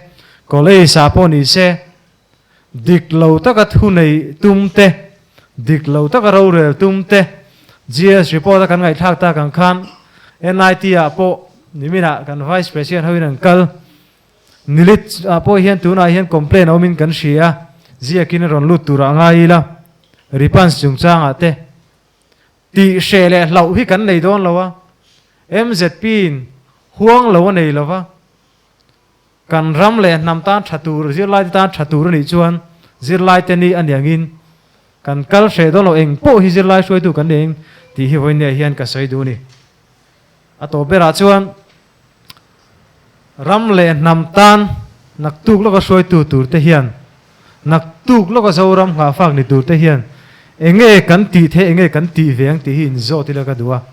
college ah pawh ni se, Dik lo taka thu neih tum te, dik lo taka rorel tum te, GS report a kan ngaihthlak tak ang khan NIT ah pawh niminah kan Vice President hoin an kal. Nilit ah pawh hian tunah hian complaint a awmin kan hria a, ziakin a rawn lut turah a ngai ila, Ripans chungchangah te tih hreh leh hlauh hi kan nei dawn lo a, MZP in huang lo a nei lo va, Kan ram leh hnam tan tha tur, zirlaite tan tha tur a nih chuan zirlaite ni a niangin kan kal hreh dawn lo, eng pawh hi zirlai hruaitu kan ni eng tih hi vawiin nia hian ka sawi duh a ni. A tawp berah chuan ram leh hnam tan naktuk lawka hruaitu tur te hian, naktuk lawka Zoram nghahfak ni tur te hian enge kan tih theih, enge kan tih ve ang tih hi inzawt ila ka duh a.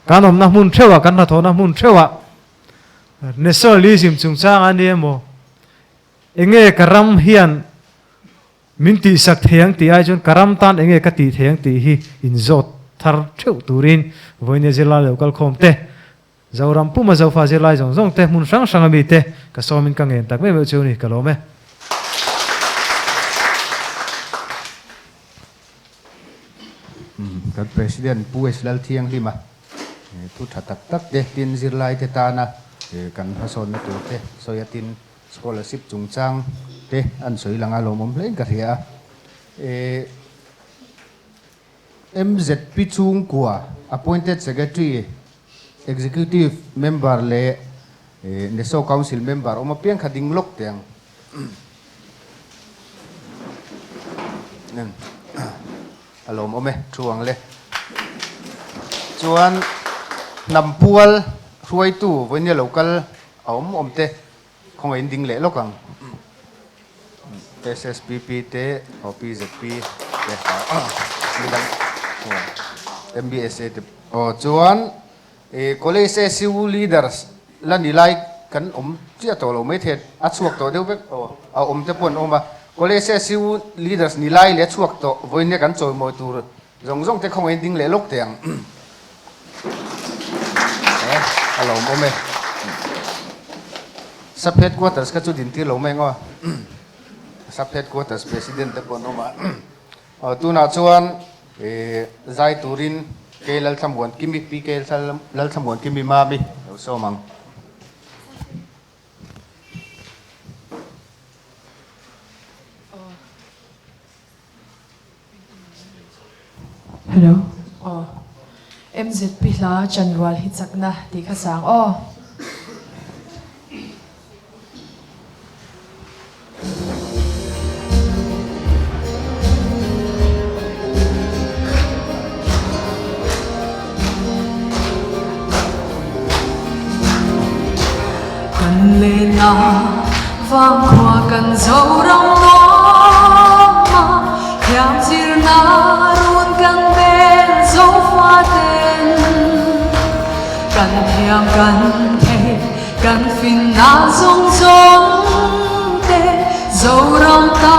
Kan awmna hmun theuhah, kan hnathawhna hmun theuhah Nationalism chungchang a ni emaw, enge ka ram hian min tihsak thei ang tih ai chuan ka ram tan enge ka tih thei ang tih hi inzawt thar theuh turin vawiin zirlai lo kalkhawm te, Zoram puma Zofa zirlai zawng zawng te, hmun hrang hrang ami te ka sawmin ka ngen tak meuh meuh chu ni, ka lawm e. Kan President Pu S. Lalthianghlima Thu tha tak tak te tin zirlai te tana kan hmasawnna tur te sawi a tin scholarship chungchang te an sawi lang a lawmawm hlein ka hria a. MZP chhungkua appointed secretary, executive member leh NESO council member awm apiang kha ding lawk teh ang. A lawmawm e, thu ang le. Chuan hnam pual hruaitu vawinia lo kal a awm awm te khawngaihin ding leh lawk ang. SSPP te, OPZP te, midang MBSA te aw chuan College SU leaders la ni lai kan awm chiah tawh lo maithei a chhuak tawh deuh vek aw a awm te pawh an awm a College SU leaders ni lai leh a chhuak tawh vawiin kan chawimawi tur zawng zawng te khawngaihin ding leh lawk teh ang a lo awm e Sub Headquarters kha chu din tir lo mai ang aw Sub Headquarters President te pawh an awm a tunah chuan Zai turin K Lalthlamuan Kimi, PK Lalthlamuan Kimi Mami lo sawm ang. Hello. Aw. MZP hla chanrual hi chakna tih kha sang aw. Kan lena vangkhua kan Zoram nuama thiam zirna run kan bel Zofaten kan thiam kan thei Kan finna zawng zawng te Zoram ta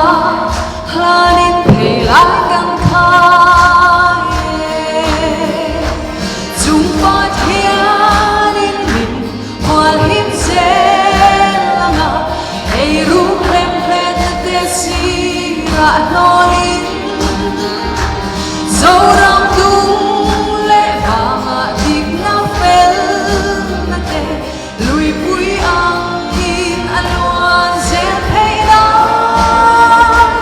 hlanin phei lai kan khai e. Chung Pathianin min hual him zel anga ei ruk rem hlet te sirah hnawlin Zoram tung leh vangah dikna felna te Luipui angin a luan zel theih nan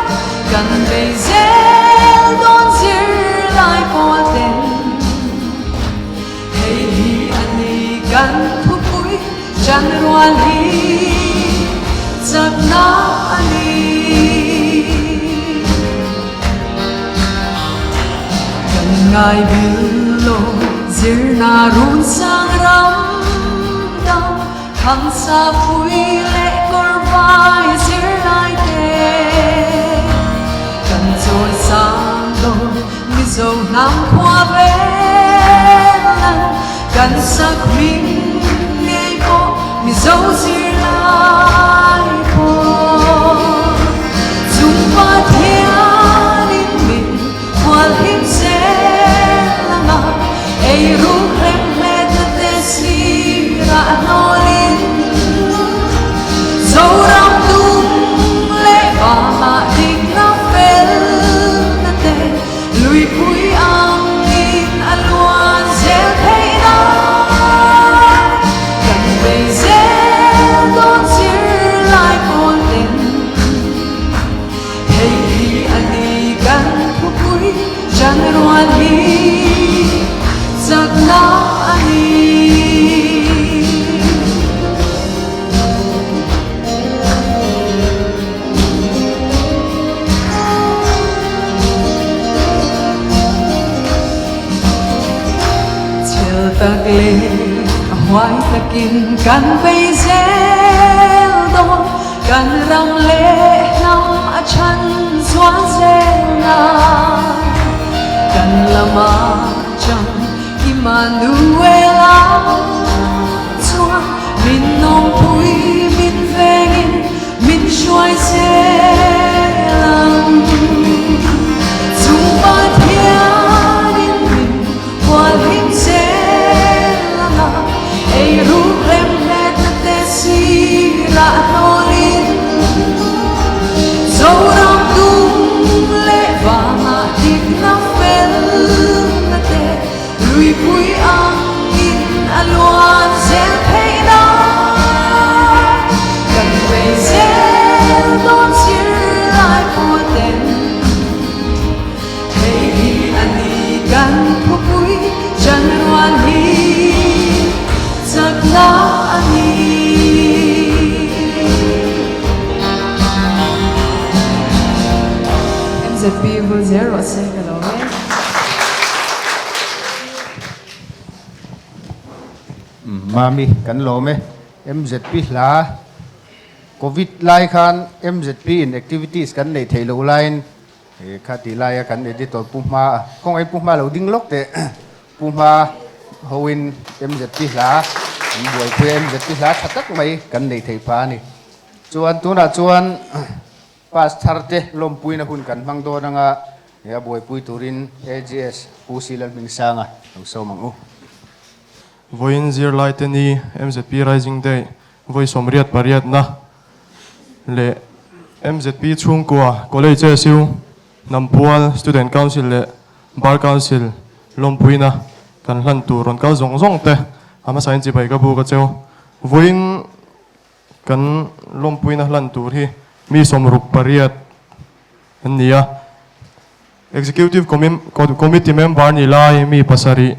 kan bei zel dawn zirlai pawl ten. rual hi chakna a ni. Kan ngai bil lo zirna run sang ram dang thang sa pui leh kawr vai zirlai te. Kan chawi sang lo Mizo hnam khua vel ang kan sak hming ngei pawh Mizo zirlai pawh chung Pathianin min hual him zel ang a, ei ruk hlem hletna te sirah hnawlin Zoram tum leh vangah dikna felna te luipui angin a luan zel theih nan kan bei zel dawn zirlai pawl ten hei hi a ni kan thupui chanrual hi chakna a ni. Chhel tak leh huai takin kan bei zel dawn, kan ram leh hnam a chhan chuan zel nan. Kan lama chang Immanuela chuan min nawmpui min vengin min hruai zel ang. Chu Pathianin min hual him zel ang a, ei ruk rem hletna te sirah hnawlin Zoram tum leh vangah dikna felna te Luipui angin a luan zel theih nan kan bei zel dawn zirlai pua ten hei hi a ni kan thupui chanrual hi chakna a ni. MZP vul zel rawh se ka lo e. Mami kan lawm e. MZP hla Covid lai khan MZP in activities kan neih theih loh laiin kha tih laia kan editor Pu Hma a khawngaih Pu Hma lo ding lawk teh Pu Hma hoin MZP hla an buaipui a MZP hla tha tak mai kan neih theih phah a ni. Chuan tunah chuan Pass thar te lawmpuina hun kan hmang dawn anga he a buaipui turin AGS Pu Si Lalhmingsanga lo sawm ang u. Vawiin zirlai te ni MZP Rising Day vawi 88 na leh MZP chhungkua College SU Hnampual Student Council leh Bar Council lawmpuina kan hlan tur rawn kal zawng zawng te a hmasain chibai ka buk a cheu. Vawiin Kan lawmpuina hlan tur hi mi 68 an ni a, Executive Committee member ni lai mi pasarih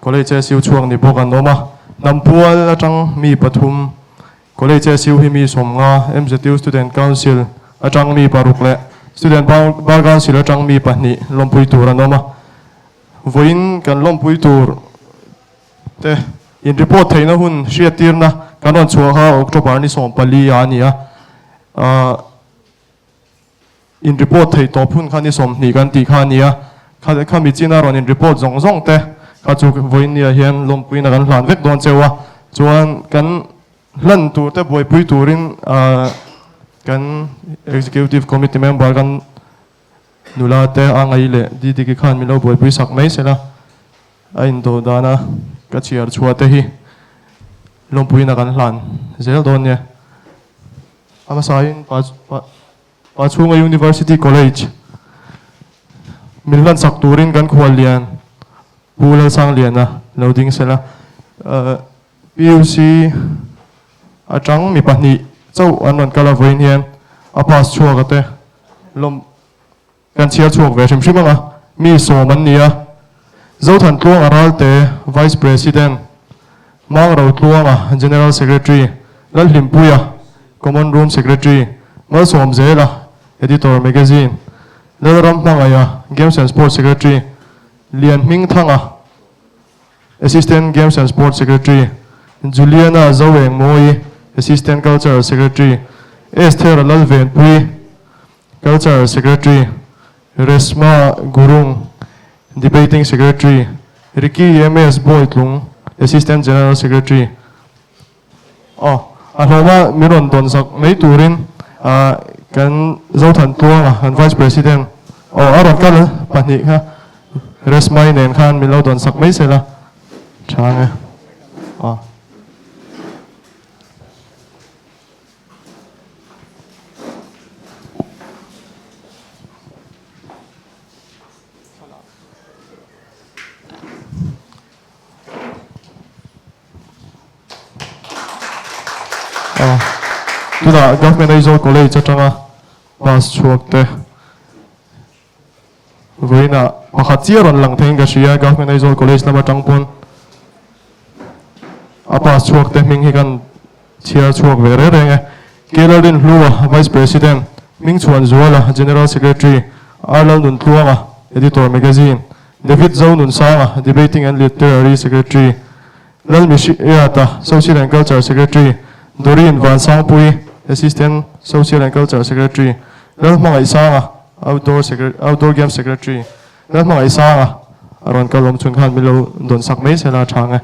College SU chhuak ni bawk an awm a, Hnampual atang mi pathum, College SU hi mi 50, MZU Student Council atang mi paruk leh Student Bar Council atang mi pahnih lawmpui tur an awm a, vawiin kan lawmpui tur Te in report theihna hun hriattirna kan rawn chhuah kha October ni 14 ah a ni a, ah in report theih tawp hun kha ni 20 kan tih kha a ni a, kha khami china rawn in report zawng zawng te kha chu vawiin ah hian lawmpuina kan hlan vek dawn cheu a, chuan kan hlan tur te buaipui turin ah kan Executive Committee member kan nula te a ngaih leh Didiki khan min lo buaipui sak mai sela. A indawh dana ka chhiar chhuah te hi lawmpuina kan hlan zel dawn nia. A hmasain Pachhunga University College min hlan sak turin kan khuallian Pu Lalsangliana lo ding sela. PUC atang mi pahnih chauh an rawn kal a vawiin hian a pass chhuak a te lawm Kan chhiar chhuak ve hrim hrim ang a, mi sawm an ni a, Zothantluanga Ralte, Vice President, Mangrotluanga, General Secretary, Lalhlimpuia, Common Room Secretary, Malsawmzela, Editor, Magazine, Lalramhmangaiha, Games and Sports Secretary, Lianhmingthanga, Assistant Games and Sports Secretary, Juliana Zoengmawi, Assistant Cultural Secretary, Esther Lalvenpui, Cultural Secretary, Resma Gurung, Debating Secretary, Ricky MS Bawitlung, Assistant General Secretary. Aw, a hlawma min rawn dawn sak mai turin kan Zothan Tluanga, kan Vice President, aw a rawn kal pahnih kha Resmai nen khan min lo dawn sak mai sela tha ang e. Aw. Tunah Government Aizawl College atanga pass chhuak te vawiinah pakhat chiah rawn lang theiin ka hria Government Aizawl College lam atang pawn a pass chhuak te hming hi kan chhiar chhuak ve reng reng e. Kelalrin Hlua Vice President, Hmingchhuan Zuala General Secretary, Arlal Nuntluanga Editor Magazine, David Zonunsanga, Debating and Literary Secretary, Lalmihriata, Social and Culture Secretary, Doreen Vansangpui, Assistant Social and Culture Secretary, Lalhmangaihsanga, Outdoor Outdoor Games Secretary, Lalhmangaihsanga, a rawn kal awm chhun khan min lo dawn sak mai sela a chhang e.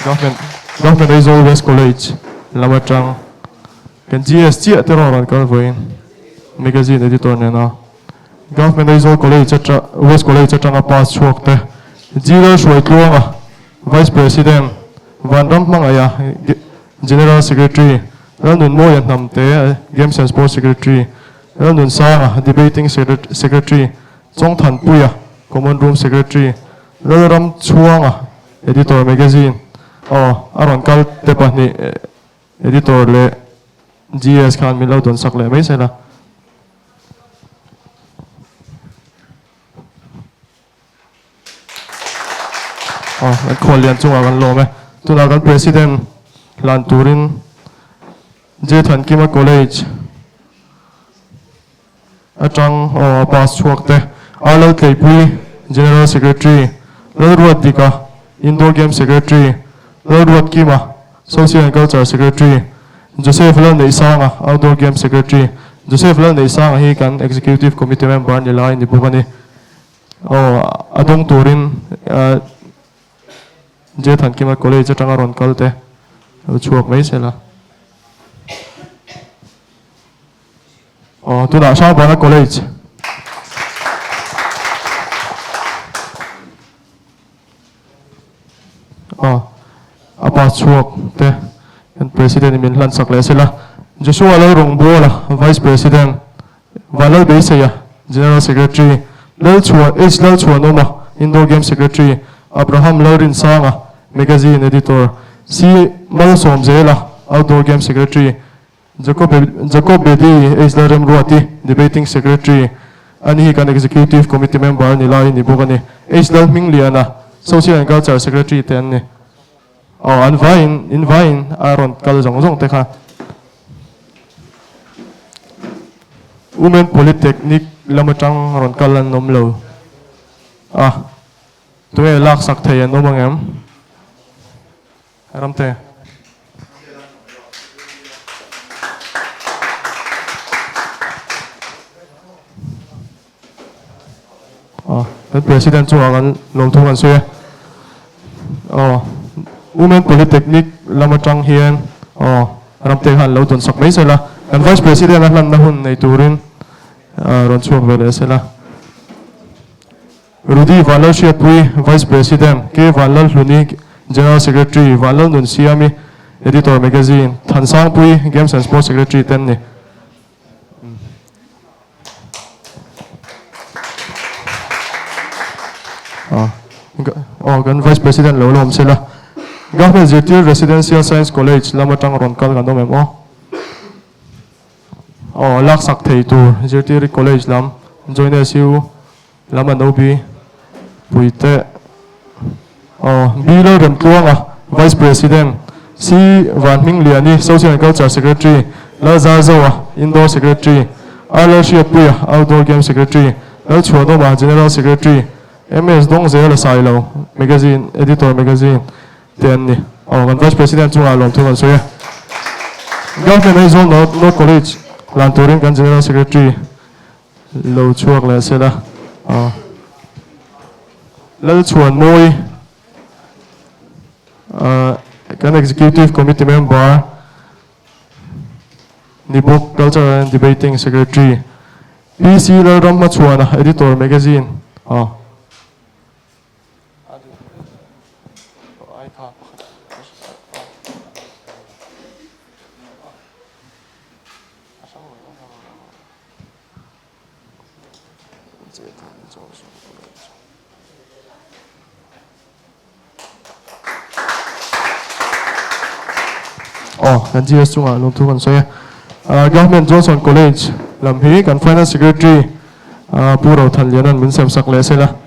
Government Government Aizawl West College lam atang kan GS chiah te erawh rawn kal vawiin magazine editor nena Government Aizawl College atang West College atanga pass chhuak te G Lalhruaitluanga Vice President Vanram Hmangaiha General Secretary Lalnunmawia Hnamte Games and Sports Secretary Lalnunsanga, Debating Secretary, Chawngthanpuia, Common Room Secretary, Lalramchhuanga, Editor Magazine, aw a rawn kal te pahnih Editor leh GS khan min lo dawn sak leh mai sela. Aw kan khuallian chungah kan lawm e. Tunah kan President hlan turin J Thankima College atang aw a pass chhuak te R Laltleipui General Secretary, Lalruatdika Indoor Games Secretary, Lalruatkima Social and Culture Secretary, Joseph Lalneihsanga Outdoor Games Secretary, Joseph Lalneihsanga hi kan Executive Committee member ni lai ni bawk a ni. Aw, a dawng turin J Thankima College atanga rawn kal te lo chhuak mai sela. Aw, tunah Hrangbana College. Aw, a pa chhuak te kan President in min hlan sak leh sela. Joshua Lalrawngbawla, Vice President. Vanlal Beiseia, General Secretary, Lalchhuan H Lalchhuanawma, Indoor Games Secretary, Abraham Lalrinsanga, Magazine Editor, C Malsawmzela, Outdoor Games Secretary, Jacob Jacob Bedi H Lalremruati, Debating Secretary, ani hi kan Executive Committee member a ni lai ni bawk a ni. H Lalhmingliana, Social and Culture Secretary te an ni. Aw an vaiin, in vaiin a rawn kal zawng zawng te kha. Women Polytechnic lam atang rawn kal an awm lo a, tunge laksak thei an awm ang em? Ramte. Aw, kan President chungah kan lawmthu kan sawi a. Aw, Women Polytechnic lam atang hian aw Ramte khan lo dawn sak mai sela, kan Vice President a hlanna hun nei turin rawn chhuak ve leh sela. Rudy Vanlalhriatpui, Vice President, K Vanlalhluni, General Secretary, Vanlalnunsiami, Editor Magazine, Thansangpui, Games and Sports Secretary te an ni. Aw kan Vice President lo la awm sela. Government Zirtir Residential Science College lam atang rawn kal kan awm em aw? Aw laksak thei tur Zirtiri College lam Join SU. Lam an OB Puite aw B Lalremtluanga Vice President C Vanhmingliani Social and Culture Secretary Lalzarzoa Indoor Secretary R Lalhriatpuia Outdoor Game Secretary Lalchhuanawma General Secretary MS Dawngzela Sailo Magazine Editor Magazine te an ni. Aw kan Vice President chungah lawmthu kan sawi a. Government Aizawl North North College hlan turin kan General Secretary lo chhuak leh se la. Aw Lalchhuanmawi kan Executive Committee member ni bawk Cultural and Debating Secretary PC Lalramhmachhuana Editor Magazine. Aw. Aw, kan GS chungah lawmthu kan sawi a. Government Johnson College lam hi kan Finance Secretary Pu Rothanliana'n min semsak leh sela.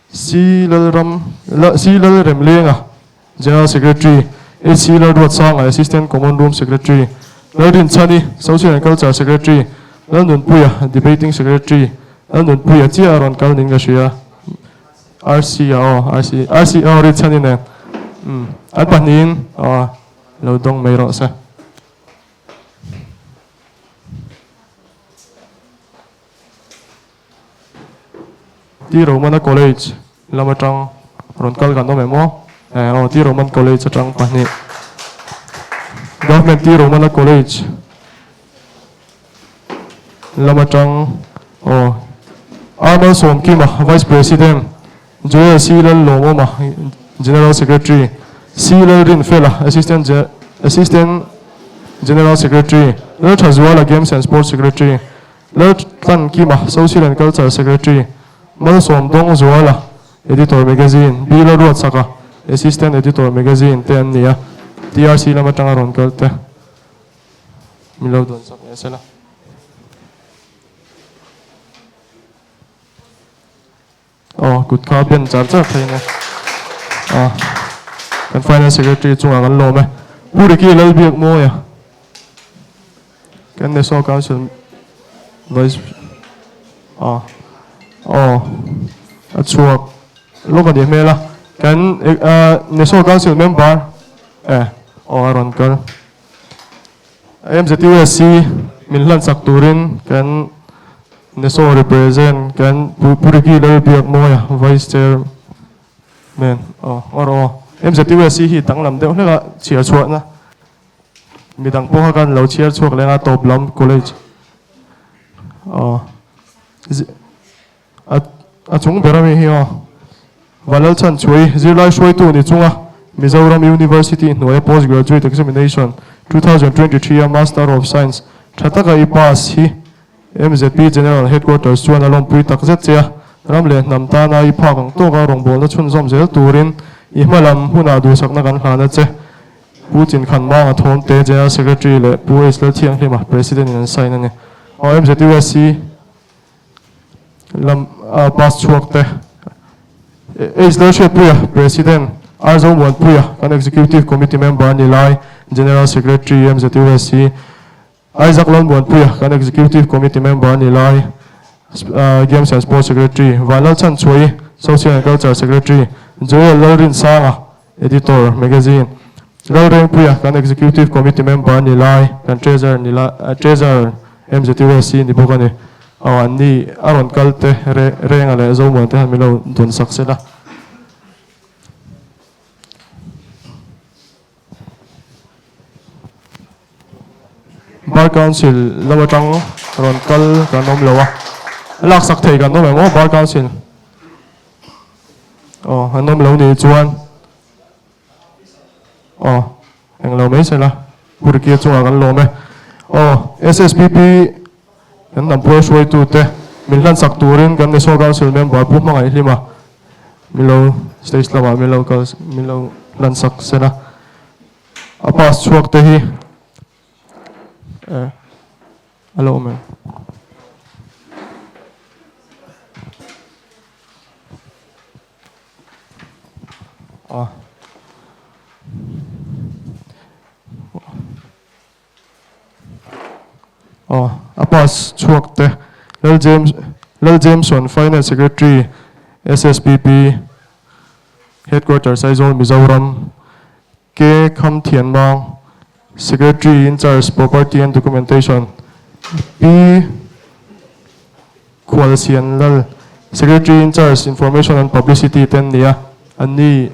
C Lalram C Lalremlenga General Secretary, HC Lalruatsanga Assistant Common Room Secretary, Lalrinchhani Social and Culture Secretary, Lalnunpuia Debating Secretary, Lalnunpuia chiah a rawn kal ning ka hria. RC a aw RC RC aw Rinchhani nen umm an pahnihin aw lo dawng mai rawh se. T Romana College lam atang rawn kal kan awm em aw? Eh aw T Roman College atang pahnih Government T Romana College lam atang aw Arnold Sawmkima Vice President Joel C Lallawmawma General Secretary C Lalrinfela Assistant Assistant General Secretary Lalthazuala Games and Sports Secretary Laltlankima, Social and Culture Secretary, Malsawm Dawngzuala, Editor Magazine, B Lalruatsaka, Assistant Editor Magazine te an ni a, TRC lam atanga rawn kal te min lo dawn sak leh sela. Aw kut kha a ben char char thei nia. Aw kan finance secretary chungah kan lawm e. Pu Ricky Lalbiakmawia kan National Council Vice aw aw a chhuak lawk a nih hmel a. Kan National Council member eh aw a rawn kal. MZUSC min hlan sak turin kan NESO represent kan Pu Ricky Lalbiakmawia Vice Chairman aw or aw MZUSC hi danglam deuh hlek a chhiar chhuahna midang pawh kha kan lo chhiar chhuak leng a tawp lam college aw A chung ber ami hi aw. Valalchhan Chhui, zirlai hruaitu ni chunga Mizoram University hnuaia Post Graduate Examination 2023 a Master of Science tha taka i pass hi MZP General Headquarters chuan a lawmpui tak zet che a, ram leh hnam tana i phak ang tawka rawngbawlna chhunzawm zel turin i hmalam hunah duhsakna kan hlan a che. Pu Chinkhan Manga Thawmte, General Secretary leh Pu H Lalthianghlima, President in an sign a ni. Aw MZUSC. Lam a pass chhuak te H Lalhriatpuia, President, R Zomuanpuia, kan Executive Committee member a ni lai, General Secretary MZUSC, Isaac Lalmuanpuia, kan Executive Committee member a ni lai, Games and Sports Secretary, Vanlalchhanchhuaii, Social and Culture Secretary, Joel Lalrinsanga, Editor, Magazine, Lalrengpuia, kan Executive Committee member a ni lai, kan Treasurer ni lai, Treasurer MZUSC ni bawk a ni. Aw an ni a rawn kal te re Renga leh Zomuan te han min lo dun sak sela. Bar Council lam atang rawn kal kan awm lo a, laksak thei kan awm em aw Bar Council? Aw an awm lo nih chuan aw englo mai sela Purkia chungah kan lawm e. Aw SSPP kan hnam puai hruaitute min hlansak turin kan National Council member Pu Hmangaihhlima min lo stage lamah min lo kal min lo hlansak sela a pass chhuak te hi eh a lo awm em? A. Aw, a pass chhuak te Lal James Lal Jameson Finance Secretary SSPP Headquarters Aizawl Mizoram K Kham Thianmang Secretary in Charge Property and Documentation P Khualsian Lal Secretary in Charge Information and Publicity te an ni a, an ni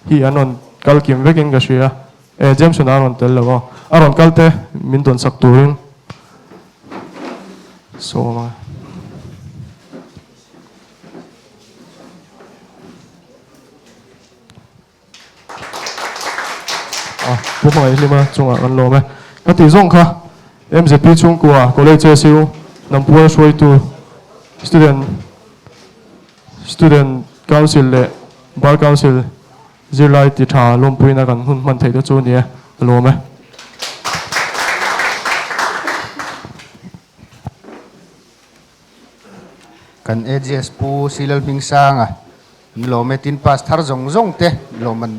hi an rawn kal kim vekin ka hria e Jameson a rawn tel lo aw a rawn kal te min dawn sak turin sawm a. A pu hmangaih hlima chungah kan lawm e. Ka tih zawng kha MZP chhungkua College SU Nampual hruaitu Student Student Council leh Bar Council zirlai ti tha lawmpuina kan hun hman theih te chu a ni e, ka lawm e. Kan AGS Pu Silal Hmingsanga an lawm e, tin pass thar zawng zawng te lawm an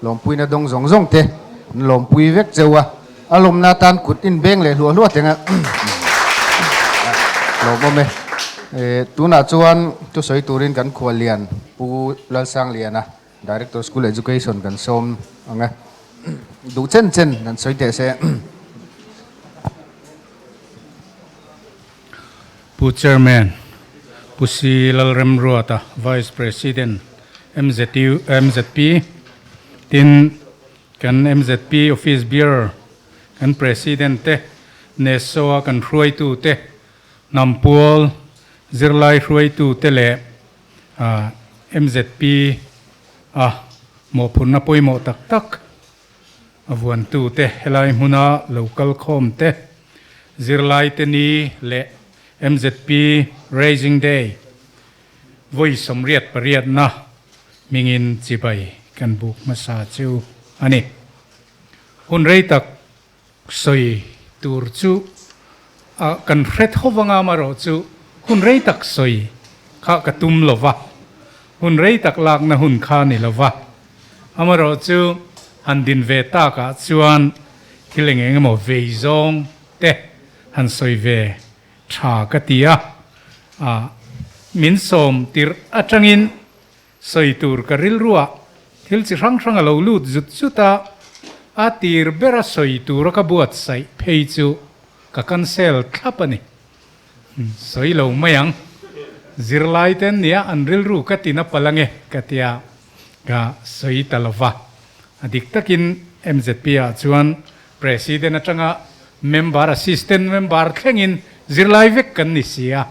lawmpuina dawng zawng zawng te an lawmpui vek cheu a, a lawmna atan kut in beng leh hluah hluah teng a lawmawm e. Tunah chuan thusawi turin kan khuallian Pu Lalsangliana, Director School Education kan sawm ang e. Duh chen chen an sawi teh se. Pu Chairman, Pu Si Lalremruata, Vice President, MZU, MZP, tin kan MZP Office Bearer, kan President te, NESO-a kan hruaitu te, Hnampual zirlai hruaitu te leh MZP a mawhphurhna pawimawh tak tak a vuantute helai hmuna lo kal khawm te, zirlaite ni leh MZP Raising Day vawi 88na hmingin chibai kan buk hmasa chu a ni. Hun rei tak sawi tur chu a kan hre tho vanga amarawh chu hun rei tak sawi kha ka tum lo va, hun rei tak lakna hun kha ni lo va, amarawh chu han din ve takah chuan thil eng eng emaw vei zawng te han sawi ve tha ka ti a, a min sawm tirh atangin Sawi tur ka rilruah thil chi hrang hrang a lo lut zut zut a, a tir bera sawi tura ka buatsaih phei chu ka cancel thlap a ni. Sawi lo mai ang, zirlai te an nia an rilru ka tina palh ange ka tia ka sawi ta lo va. A dik takin MZP ah chuan President atanga member, assistant member thlengin zirlai vek kan ni si a,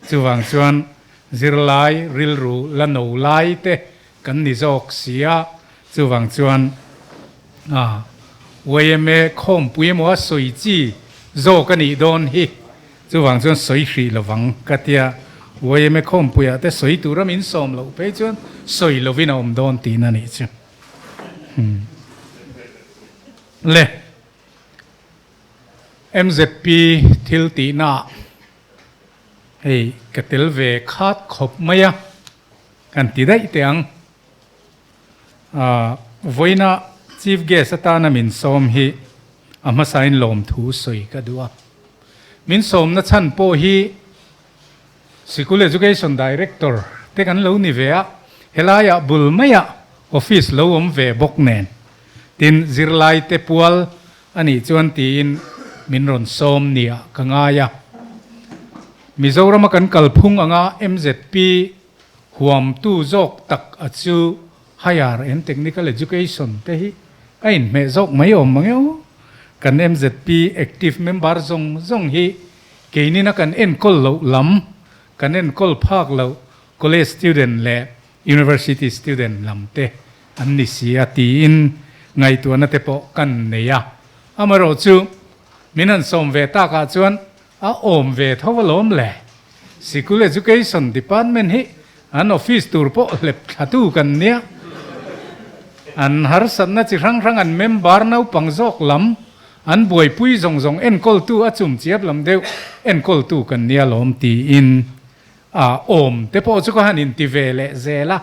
chuvang chuan Zirlai rilru la no lai te kan ni zawk si a, chuvang chuan a yma khawmpui emaw a sawi chi zawk a nih dawn hi, chuvang chuan sawi hrih lovang ka tia, yma khawmpuiah te sawi tura min sawm loh phei chuan sawi lovin a awm dawn tihna a nih chu. Le MZP thil tihnaah. Hei ka tel ve khat khawp mai a, kan ti daih teh ang. Aaa vawiina Chief Guest atana min sawm hi a hmasain lawmthu sawi ka duh a. Min sawmna chhan pawh hi Sikul Education Director te kan lo ni ve a, helaiah bul maiah office lo awm ve bawk nen tin zirlai te pual A nih chuan tiin min rawn sawm nia ka ngai a. Mizorama kan kalphung anga MZP huamtu zawk tak a chu Higher and Technical Education te hi a inhmeh zawk mai awm mang eo. Kan MZP active member zawng zawng hi keinina kan enkawl loh lam, kan enkawl phak loh college student leh University student lam te an ni si a tiin ngaihtuahna te pawh kan nei a. Amaherawh chu min han sawm ve takah chuan a awm ve tho alawm le. Sikul Education Department hi an office tur pawh hlep thlatu kan nia. An harsatna chi hrang hrang an member naupang zawk lam an buaipui zawng zawng enkawltu a chumchiap lam deuh enkawltu kan nia lawm tiin A awm te pawh chu ka han inti ve leh zel a.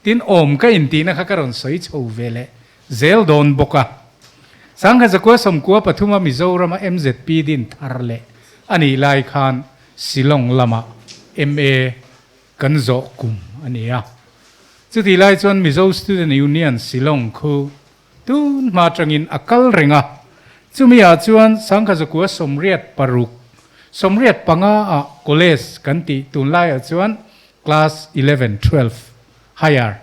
Tin, awm ka intihna kha ka rawn sawi chho ve leh zel dawn bawk a. Sangha zakua sawmkua pathuma Mizorama mzp din thar leh a nih lai khan Shillong lamah ma kan zawh kum a ni a. Chutih lai chuan Mizo Student Union Shillong khu tun hma atangin a kal reng a. Chumi ah chuan Sangha zakua 86, 85 ah college kan tih tunlaiah chuan Class 11, 12 higher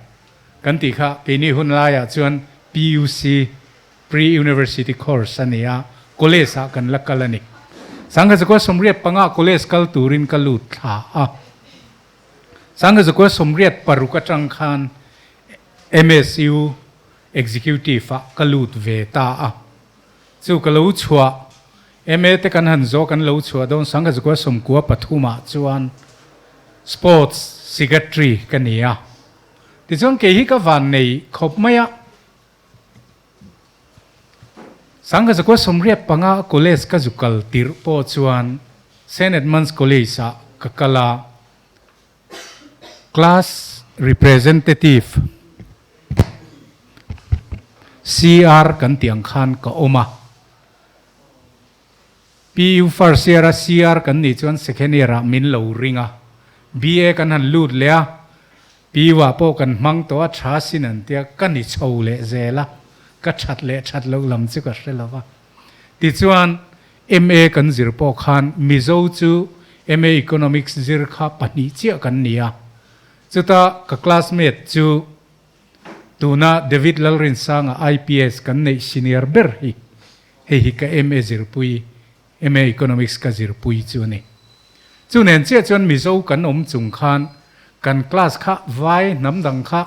kan tih kha keini hun laiah chuan PUC, Pre-University Course, a ni a, college ah kan la kal a ni. Sangha zakua 85 college kal turin ka lut thla a. Sangha zakua 86 atang khan MSU Executive ah ka lut ve ta a. Chu ka lo chhuah, MA te kan han zawh kan lo chhuah dawn sangha zakua 93 ah chuan Sports Secretary ka ni a. Tichuan kei hi ka van nei khawp mai a. Sangha zakua 85 college ka zu kal tirh pawh chuan Saint Edmund's College ah ka kal a. Class Representative, CR, kan tih ang khan ka awm a. PU first year a CR kan nih chuan second year ah min lo ring a. BA kan han lut leh a, PU ah pawh kan hmang tawh a, tha sin an tia, ka ni chho leh zel a, ka that leh that loh lam chu ka hre lo va. Tichuan, MA kan zir pawh khan Mizo chu MA Economics zir kha pahnih chiah kan ni a. Chuta ka classmate chu tuna David Lalrinsanga IPS kan neih senior ber hi, hei hi ka MA zirpui, MA Economics ka zirpui chu a ni. Chu nen chiah chuan Mizo kan awm chung khan kan class kha vai hnam dang kha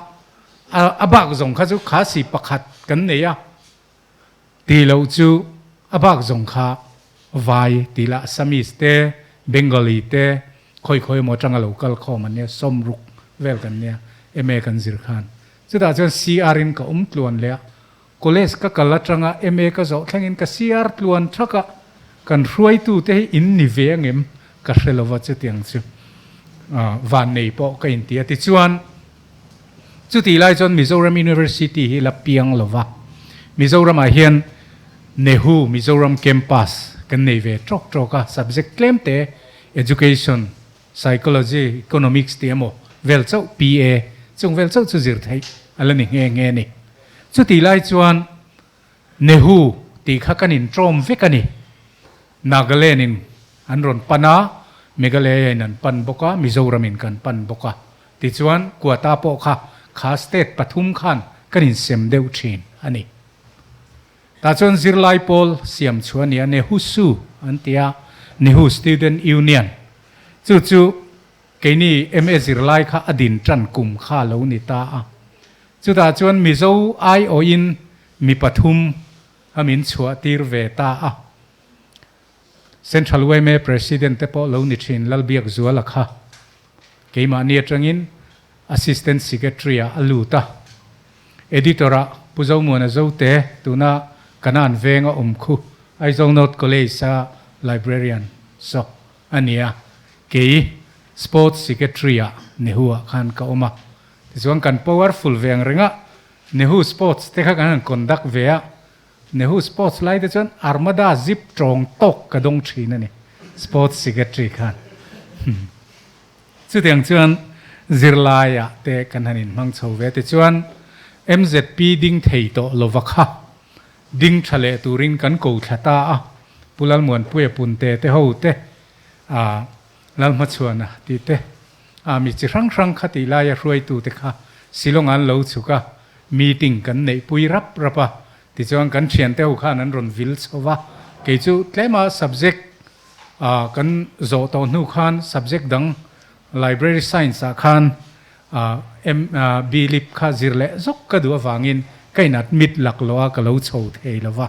a bak zawng kha chu khasi pakhat kan nei a. Ti loh chu a bak zawng kha vai ti lah Assamese te, Bengali te khawi khawi emaw atanga lo kal khawm an nia, 60 vel kan nia MA kan zir khan. Chutah chuan CR in ka awm tluan leh a, college ka kal atanga MA ka zawh thlengin ka CR tluan thak a, kan hruaitu te hi in ni ve angem ka hre lova chutiang chu van nei pawh ka inti a. Tichuan. Chutih lai chuan Mizoram University hi la piang lo va, Mizoramah hian Nehu Mizoram Campus kan nei ve tawk tawk a, subject tlem te Education, Psychology, Economics tih emaw vel chauh PA chung vel chauh chu zir theih a la ni nghe nghe a ni. Chutih lai chuan Nehu tih kha kan intawm vek a ni. Nagaland in an rawn pan a, Meghalaya in an pan bawk a, Mizoram in kan pan bawk a. Tichuan, Quata pawh kha kha state pathum khan kan insem deuh thin a ni. Tah chuan zirlai pawl siam chu a ni a, Nehusu an ti a, Nehu Student Union. Chu chu keini MA zirlai kha a din tan kum kha lo ni ta a. Chutah chuan Mizo aiawhin mi pathum a min chhuah tir ve ta a. Central yma President te pawh lo ni thin Lalbiak Zuala kha keimahni atangin Assistant Secretary ah a lut a. Editor ah Pu Zomuana Zote tuna Kanan venga awm khu Aizawl North College a Librarian saw a ni a. Kei Sports Secretary ah Nehu ah khan ka awm a. Tichuan kan powerful ve ang reng a, Nehu Sports te kha kan han conduct ve a. Nehu Sports lai te chuan Armada zip tawng tawk ka dawng thin a ni, Sports Secretary khan. Chutiang chuan zirlaiah te kan han inhmang chho ve. Tichuan MZP ding thei tawh lova kha ding tha leh turin kan ko thla ta a, Pu Lalmuanpuia Punte te ho te, Lalhmachhuana tih te, a mi chi hrang hrang kha tih laia hruaitute kha Shillong an lo chhuk a, meeting kan neihpui rap rap a, tichuan kan thiante ho khan an rawn vil chho va, kei chu tlema subject ah kan zawh tawh hnu khan subject dang library science ah khan M B lip kha zir leh zawk ka duh avangin ka in admit lak loh a ka lo chho thei lo va,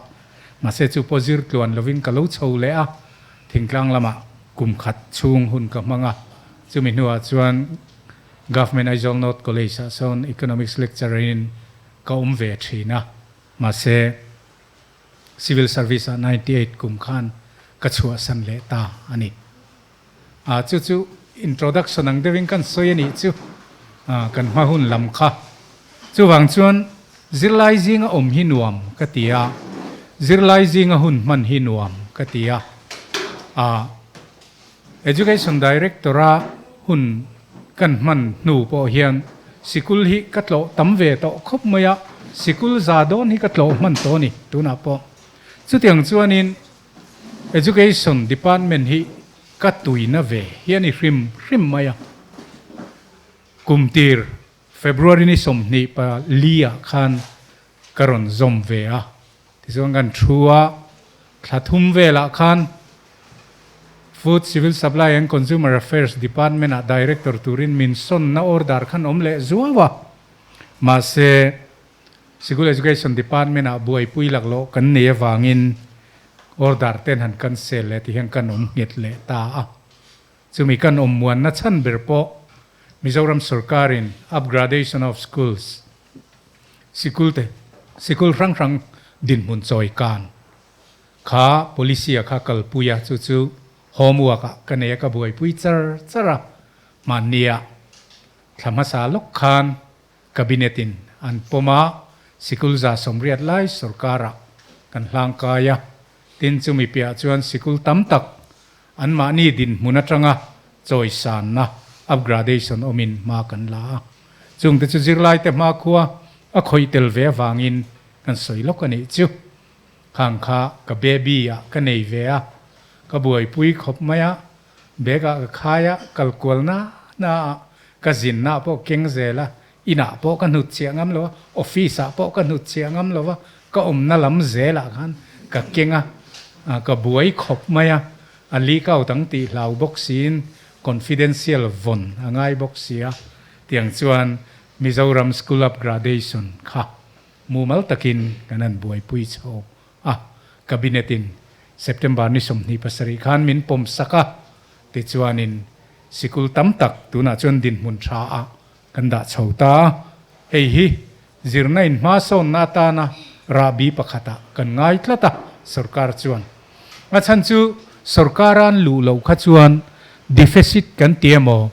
mahse chu pawh zir tluan lovin ka lo chho leh a, thingtlang lamah kum khat chhung hun ka hmang a, chumi hnuah chuan Government Aizawl North College ah sawn Economics lecturer in ka awm ve thin a, mahse Civil Service ah 98 kum khan ka chhuahsan leh ta a ni. Ah chu chu introduction ang deuhin kan sawi a nih chu, ah kan hma hun lam kha. Chuvang chuan zirlai zinga awm hi nuam ka ti a, zirlai zinga hun hman hi nuam ka ti a. Aa Education Director-a hun kan hman hnu pawh hian sikul hi ka tlawh tam ve tawh khawp mai a, sikul za dawn hi ka tlawh hman tawh a ni tunah pawh. Chutiang chuanin Education Department hi ka tuina ve hi a ni hrim hrim mai a. Kum tir February ni 24 ah khan ka rawn zawm ve a, tichuan kan thu a, thla thum velah khan Food, Civil Supply and Consumer Affairs Department ah Director turin min sawnna order khan awm leh zuau a, mahse Sikul Education Department ah buaipui laklawh kan nei avangin order ten han cancel leh ti hian kan awm nghet leh ta a. Chumi kan awm muanna chhan ber pawh Mizoram sawrkarin upgradation of schools, sikul te, sikul hrang hrang dinhmun chawi kan kha policy a kha kalpui a, chu chu homework ah ka nei a, ka buaipui char char a, hmannia thla hmasa lawk khan Cabinet in an pawm a, sikul 180 lai sawrkarah kan hlangkai a, tin chumi piah chuan sikul tam tak anmahni dinhmun atanga chawisanna, upgradation, awmin hma kan la a. Chungte chu zirlaite hmakhua a khawih tel ve avangin kan sawi lawk a nih chu. Khang kha ka baby ah ka nei ve a, ka buaipui khawp mai a, Bag ah ka khai a, kal kual na na a, ka zinna ah pawh keng zel a, inah pawh ka hnut chhiah ngam lo a, office ah pawh ka hnut chhiah ngam lo a, ka awmna lam zel ah khan ka keng a, ka buai khawp mai a, a leak out ang tih hlau bawk siin confidential vawn a ngai bawk si a, tiang chuan Mizoram School Upgradation kha mumal takin kan han buaipui chho a, Cabinet in September ni 27 khan min pawm sak a, tichuanin sikul tam tak tunah chuan dinhmun tha ah kan dah chho ta a, hei hi zirna in hma sawnna atana rahbi pakhatah kan ngai tlat a, sorkar chuan. A chhan chu sorkar an luh loh kha chuan deficit kan ti emaw,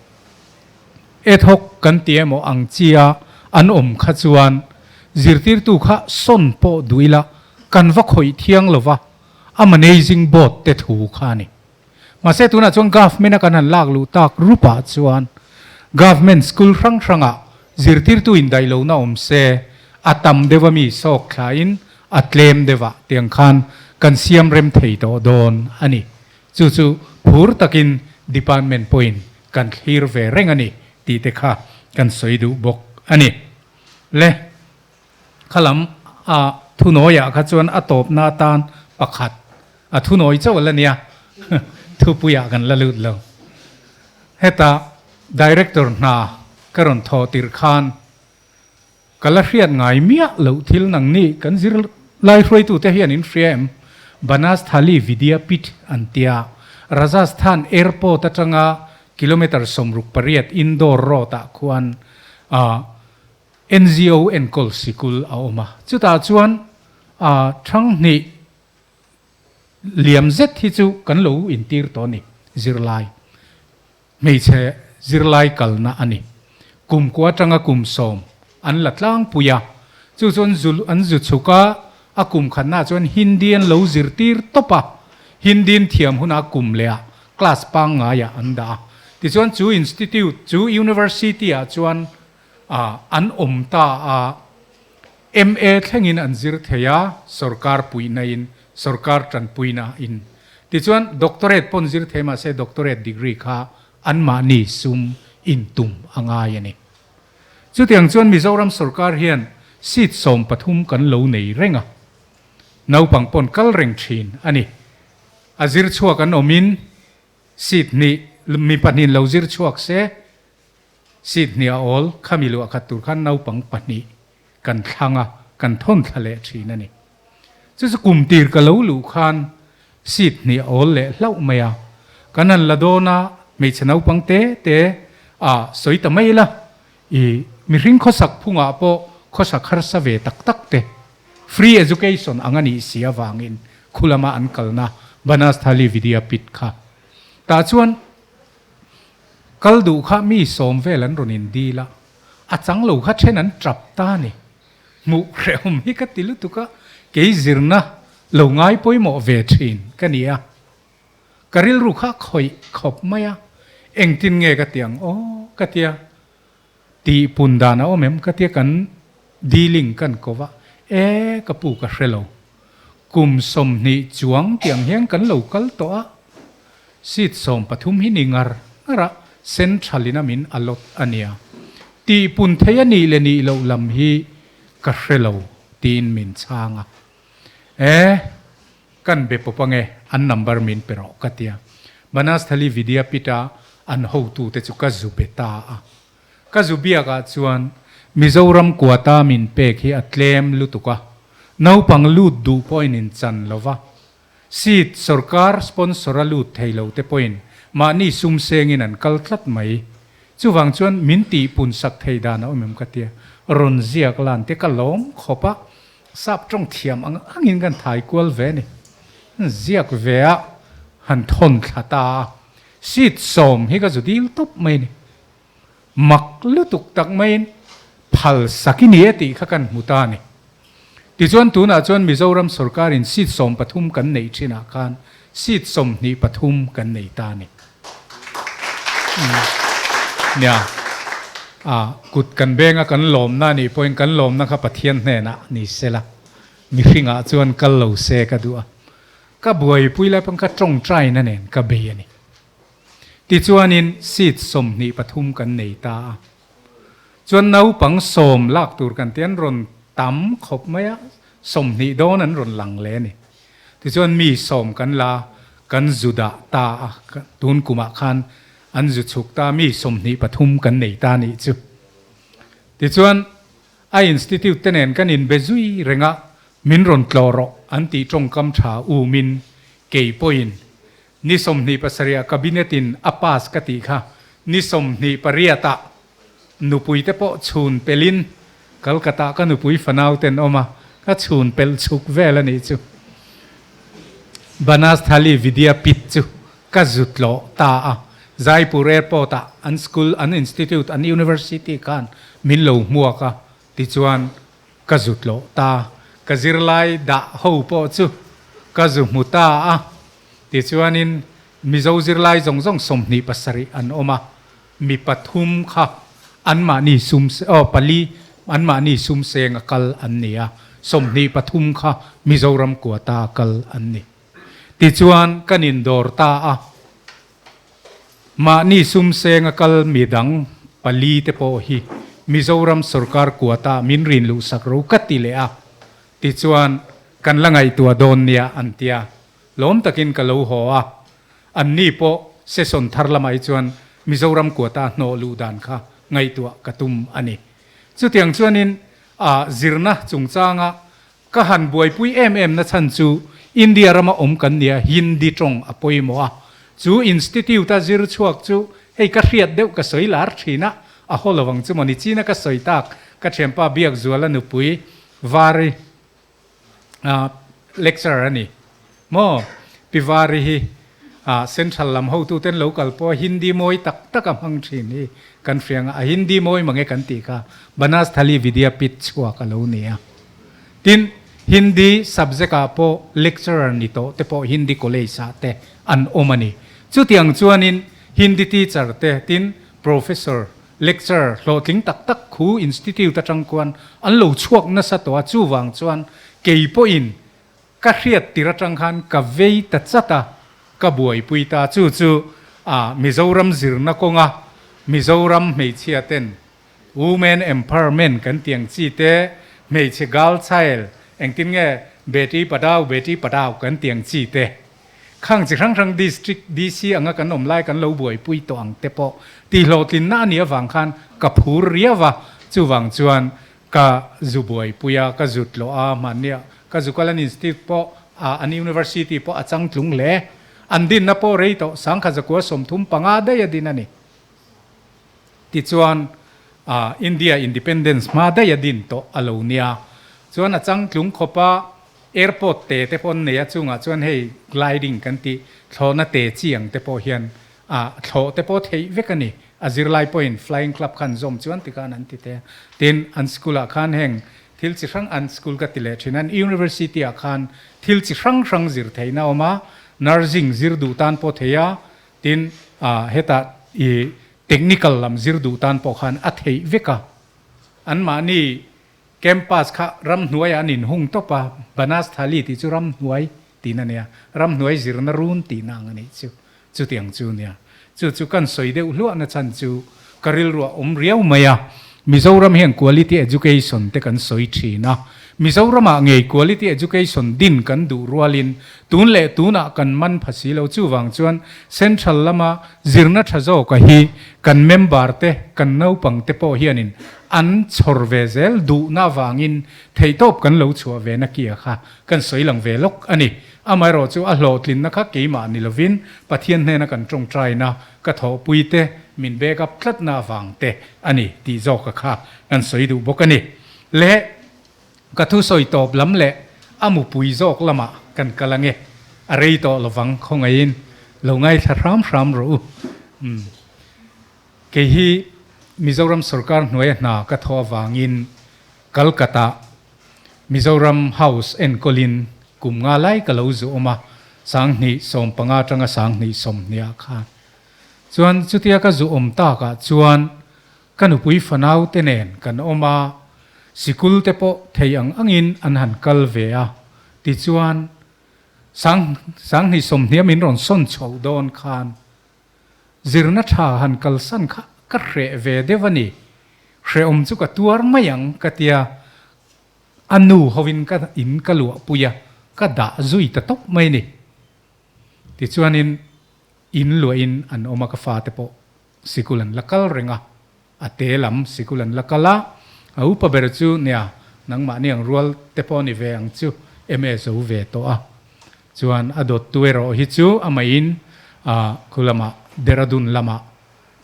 ad hoc kan ti emaw ang chia an awm kha chuan zirtirtu kha sawn pawh duh ila kan va khawih thiang lo va, a managing board te thu kha a ni. Mahse tunah chuan government a kan han lak luh tak rup ah chuan government school hrang hrang ah zirtirtu indaih lohna awm se a tam deuh a mi sawk thla in a tlem deuh ah tiang khan kan siam rem thei tawh dawn a ni. Chu chu phur takin department pawhin kan thlir ve reng a ni tih te kha kan sawi duh bawk a ni. Le. Khalam a thunawiah kha chuan a tawpna atan pakhat a thunawi chauh la nia, thupuiah kan la lut lo. Heta Director hna ka rawn thawh tirh khan ka la hriat ngai miah loh thil nang ni kan zirlai hruaitute hian in hria em? Banasthali Vidyapith an tia, Rajasthan Airport atanga kilometre 68 Indore road-ah khuan NGO enkawl sikul a awm a, chutah chuan a thang hnih liam zet hi chu kan lo intir tawh a ni, zirlai, hmeichhe zirlai kalna a ni. Kum kua atanga kum 10 an la tlangpui a, chu chuan zu an zu chhuk a, a kum khatnaah chuan Hindi an lo zirtir tawp a, Hindi an thiam hunah kum leh ah class pangngaiah an dah a, tichuan chu institute, chu university-ah chuan a an awm ta a, MA thlengin an zir thei a, sorkar puihna in, sorkar tanpuina in. Tichuan doctorate pawn zir thei mahse doctorate degree kha anmahni sum in tum a ngai a ni. Chutiang chuan Mizoram sorkar hian seat 13 kan lo nei reng a, naupang pawn kal reng thin a ni. A zir chhuak an awmin seat hnih mi pahnihin lo zir chhuak se, Seat hnih a awl, khami luah khat tur khan naupang pahnih kan thlang a, kan thawn thla leh thin a ni. Chu chu kum tir ka lo luh khan seat hnih a awl leh hlauh mai a, kan han la dawn a, hmeichhe naupang te te a sawi ta mai la, i mihring khawsak phungah pawh khawsak harsa ve tak tak te, free education ang a nih si avangin khulama an kalna Banasthali Vidyapith kha tah chuan Kal duh kha mi 10 vel an rawn in dil a. A chang lo kha then an tap ta ni. Hmuh hrehawm hi ka ti lutuk a, kei zirna lo ngai pawimawh ve thin ka ni a. Ka rilru kha khawih khawp mai a, engtin nge ka ti ang aw ka tia, tih pun dan a awm em ka tia kan dealing kan ko va, e ka pu ka hre lo, kum 20 chuang tiang hian kan lo kal tawh a, seat 13 hi ni ngar ngar a, central in a min allot a nia, tih pun thei a nih leh nih loh lam hi ka hre lo tiin min chhang a, e. Kan be pawp ange, an number min pe rawh ka tia. Banasthali Vidyapita an hotute chu ka zu be ta a. Ka zu biakah chuan Mizoram quota min pek hi a tlem lutuk a, naupang lut duh pawhin in chan lo va, seat sorkar sponsor a lut thei lo te pawhin mahni sum sengin an kal tlat mai. Chuvang chuan min tihpun sak thei dan a awm em ka tia, rawn ziak lan te ka lawm khawp a. Sap tawng thiam ang angin kan thai kual ve a ni. Ziak ve a han thawn thla ta a, seat 10 hi ka zu dil tawp mai a ni. Mak lutuk tak maiin phal sak i ni e tih kha kan hmu ta a ni. Tichuan tunah chuan Mizoram sorkarin seat 13 kan neih thinah khan seat 23 kan nei ta a ni. Nia, a kut kan benga kan lawmna a nih pawhin kan lawmna kha Pathian hnenah ni sela, mihringah chuan kal lo se ka duh a, ka buaipui lai pawn ka tawngtaina nen ka bei a ni. Tichuanin seat 23 kan nei ta a, chuan naupang 10 lak tur kan ti an rawn tam khawp mai a, 20 dawn an rawn lang leh a ni. Tichuan mi 10 kan la kan zu dah ta a, tun kumah khan an zu chhuk ta mi 23 kan nei ta nih chu. Tichuan a institute te nen kan inbe zui reng a, min rawn tlawh rawh an tih tawngkam tha umin kei pawhin ni 27 ah cabinet in a pass ka tih kha ni 28 ah nupui te pawh chhun pelin Calcutta ka nupui fanau ten awm a, ka chhun pelh chhuk vel a nih chu. Banasthali Vidyapith chu ka zu tlawh ta a, Jaipur Airport ah an school, an institute, an university khan min lo hmuak a, tichuan ka zu tlawh ta. Ka zirlai dah ho pawh chu ka zu hmu ta a, tichuanin Mizo zirlai zawng zawng 27 an awm a, Mi pathum kha anmahni sum aw pali anmahni sum seng a kal an ni a, 23 kha Mizoram quota a kal an ni. Tichuan kan indawr ta a, mahni sum seng a kal mi dang pali te pawh hi Mizoram sorkar quota min rin luh sak ro ka ti leh a, tichuan kan la ngaihtuah dawn nia an tia. Lawm takin ka lo haw a, anni pawh session thar lamah hi chuan Mizoram quota hnawh luh dan kha ngaihtuah ka tum a ni. Chutiang chuanin a zirna chungchanga ka han buaipui em em na chhan chu India rama awm kan nia Hindi tawng a pawimawh a, chu institute a zir chhuak chu hei ka hriat deuh ka sawi lar thin a, a haw lovang chu maw ni china ka sawi tak ka thianpa Biakzuala nupui Vari lecturer a ni maw? Pi Vari hi Central lam hotuten lo kal pawh Hindi mawi tak tak a hmang thin hi kan hria ang a, a Hindi mawi mange kan tih kha Banasthali Vidyapith chhuak a lo ni a. Tin, Hindi subject ah pawh lecturer ni tawh te pawh Hindi college ah te an awm a ni. Chutiang chuanin Hindi teacher te tin professor Lecture hlawhtling tak tak khu institute atang khuan an lo chhuak nasa tawh a, chuvang chuan kei pawhin ka hriat tir atang khan ka vei ta chat a, ka buaipui ta. Chu chu a Mizoram zirna kawnga Mizoram hmeichhia ten Women Empowerment kan tih ang chi te, hmeichhe girl child engtin nge Beti Padhao Beti Padhao kan tih ang chi te, Khang chi hrang hrang District DC anga kan awm lai kan lo buaipui tawh ang te pawh tihhlawhtlinna a nih avang khan ka phur riau a, chuvang chuan ka zu buaipui a, ka zu tlawh a, hmannia ka zu kal an institute pawh a an university pawh a changtlung hle. An dinna pawh rei tawh 1935 daih a din a ni. Tichuan India independence hma daih a din tawh a lo nia. Chuan a changtlung khawp a, airport te te pawh an nei a, chungah chuan hei gliding kan tih thlawhna te chi ang te pawh hian thlawh te pawh theih vek a ni. A zirlai pawhin flying club kha an zawm chuan tikhan an ti thei a. Tin, an school ah khan heng thil chi hrang an school ka ti leh thin a, an university ah khan thil chi hrang hrang zir theihna a awm a, nursing zir duh tan pawh thei a, tin hetah i technical lam zir duh tan pawh khan a theih vek a. Anmahni campus kha ramhnuaiah an inhung tawp a, Banasthali tih chu ramhnuai tihna a nia, ramhnuai zirna run tihna ang a nih chu, chutiang chu a nia. Chu chu kan sawi deuh hluahna chhan chu ka rilruah awm riau mai a, Mizoram hian quality education te kan sawi thin a, Mizoramah ngei quality education din kan duh rualin tun leh tunah kan man pha si lo, chuvang chuan central lama zirna tha zawka hi kan member te, kan naupang te pawh hianin an chhawr ve zel duhna avangin theihtawp kan lo chhuah ve na kia kha kan sawi lang ve lawk a ni. Amaherawh chu a hlawhtlinna kha keimah ni lovin Pathian hnena kan tawngtaina ka thawhpui te min back up tlatna avang te a ni tih zawka kha kan sawi duh bawk a ni. Le ka thu sawi tawp lam leh a mupui zawk lamah kan kal ange. A rei tawh lovang khawngaihin lo ngaithla hram hram rawh u. Umm. Kei hi Mizoram sorkar hnuaia hna ka thawh avangin Calcutta Mizoram House enkawlin kum nga lai ka lo zu awm a, 2015 atanga 2020 ah khan. Chuan chutia ka zu awm takah chuan ka nupui fanau te nen kan awm a, sikul te pawh thei ang angin an han kal ve a, tichuan 2020 a min rawn sawn chhoh dawn khan Zirna tha han kalsan kha ka hreh ve deuh a ni. Hrehawm chu ka tuar mai ang ka tia, a nu hovin ka in ka luahpui a, ka dah zui ta tawp mai ni. Tichuanin in luahin an awm a, ka fate pawh sikul an la kal reng a, a te lam sikul an la kal a, a upa ber chu nia nangmahni ang rual te pawh ni ve ang chu MA zo ve tawh a, Chuan a dawttu erawh hi chu amahin khu lamah Dehradun lamah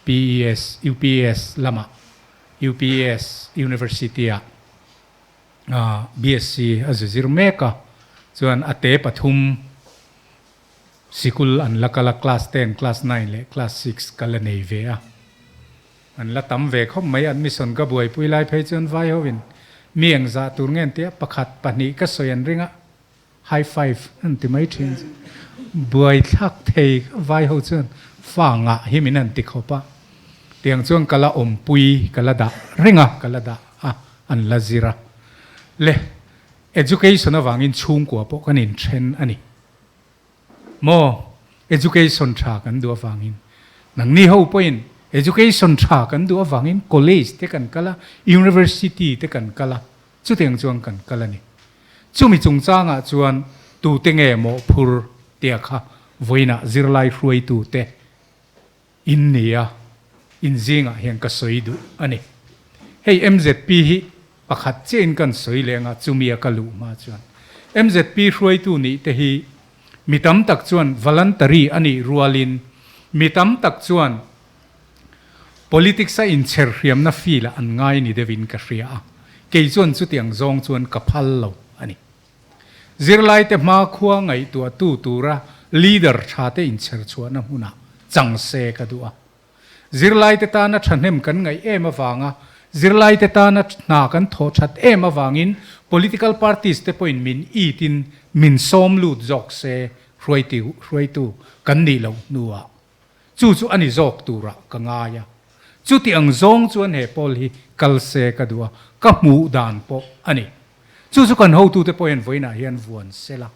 PES, UPS lamah UPS University ah BSc a zu zir mek a, chuan a te pathum sikul an la kal a, class ten, class nine leh class six kal a nei ve a. An la tam ve khawp mai, admission ka buaipui lai phei chuan vai hovin mi engzah tur nge an ti a, pakhat, pahnih ka sawi an ring a, High five an ti mai thin. Buaithlak thei vai ho chuan fa ngah hi min han ti khawp a. Tiang chuan ka la awmpui ka la dah reng a, ka la dah a, an la zir a. Le education avangin chhungkua pawh kan inthen a ni. Maw education tha kan duh avangin nangni ho pawhin education tha kan duh avangin college te kan kal a, university te kan kal a. Chutiang chuan kan kal a ni. Chumi chungchangah chuan tute nge mawhphur tia kha vawiinah zirlai hruaitute in ni a, in zingah hian ka sawi duh a ni. Hei MZP hi pakhat chiahin kan sawi leng a, chumi a ka luh hma chuan MZP hruaitu nih te hi mi tam tak chuan voluntary a nih rualin mi tam tak chuan Politics a inchher hriamna feel ah an ngai ni deuhin ka hria a, kei chuan chutiang zawng chuan ka phal lo a ni. Zirlaite hmakhua ngaihtuahtu tura leader tha te inchher chhuahna hmunah chang se ka duh a. Zirlaite tana thahnem kan ngaih em avanga zirlaite tana hna kan thawh that em avangin political parties te pawhin min it in min sawm lut zawk se hruaitu kan nih loh hnuah. Chu chu a ni zawk turah ka ngai a. Chuti ang zawng chuan he pawl hi kal se ka duh a, ka hmuh dan pawh a ni. Chu chu kan hotute pawh hian vawiinah hian vuan se la.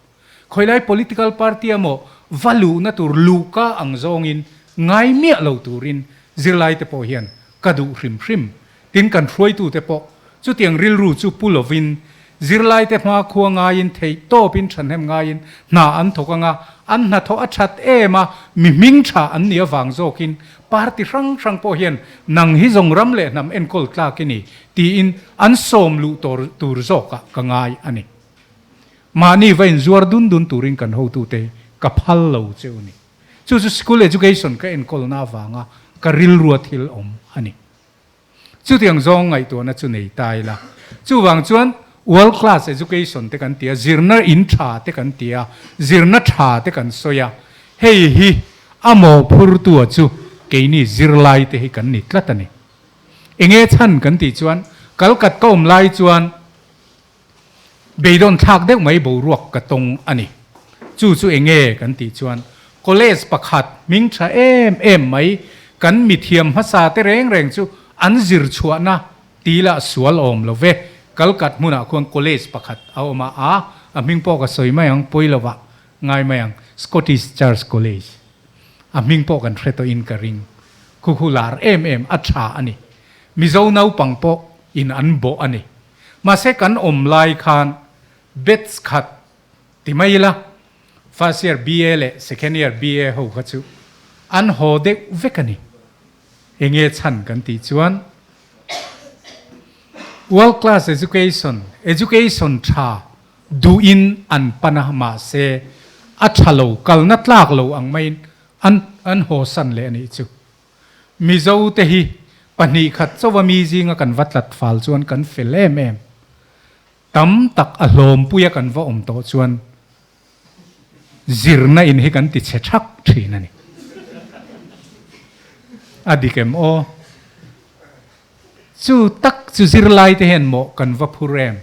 Khawilai political party emaw va luhna tur luhka ang zawngin ngai miah lo turin zirlaite pawh hian ka duh hrim hrim. Tin kan hruaitute pawh chutiang rilru chu pu lovin zirlaite hmakhua ngaiin theih tawpin thahnem ngaiin hna an thawk anga an hnathawh a that em a, mi hming tha an nih avang zawkin party hrang hrang pawh hian nang hi zawng ram leh hnam enkawl tlak i ni tiin an sawm luh tur zawkah ka ngai a ni. Mahni va inzuar dun dun turin kan hotute hi ka phal lo che u ni. Chu chu school education ka enkawlna avanga ka rilrua thil awm a ni. Chutiang zawng ngaihtuahna chu nei ta ila. Chuvang chuan world class education te kan ti a, zirna in tha te kan ti a, zirna tha te kan sawi a. Hei hi a mawhphurtua chu keini zirlai te hi kan ni tlat a ni. Enge chhan kan tih chuan kalkat ka awm lai chuan beidawn thlak deuh mai boruak ka tawng a ni. Chu chu enge kan tih chuan college pakhat hming tha em em mai kan mithiam hmasa te reng reng chu an zir chhuahna ti lah sual awm lo ve. Kalkat hmunah khuan college pakhat a awm a, a a hming pawh ka sawi mai ang, pawi lovah ngai mai ang, Scottish Church College. A hming pawh kan hre tawhin ka ring. Khu khu lar em em a tha a ni. Mizo naupang pawh in an bawh a ni. Mahse kan awm lai khan batch khat ti mai ila, first year BA leh second year BA ho kha chu an haw deuh vek a ni. Enge chhan kan tih chuan world class education, education tha duhin an pan a, mahse a tha lo, kalna tlak lo ang maiin an an haw san leh a nih chu. Mizo te hi pahnih khat chauha mi zinga kan va tlat fal chuan kan fel em em. Tam tak a hlawmpuia kan va awm tawh chuan zirna in hi kan ti chhe thak thin a ni. A dik em aw? Chu tak chu zirlai te hian mawh kan va phur em?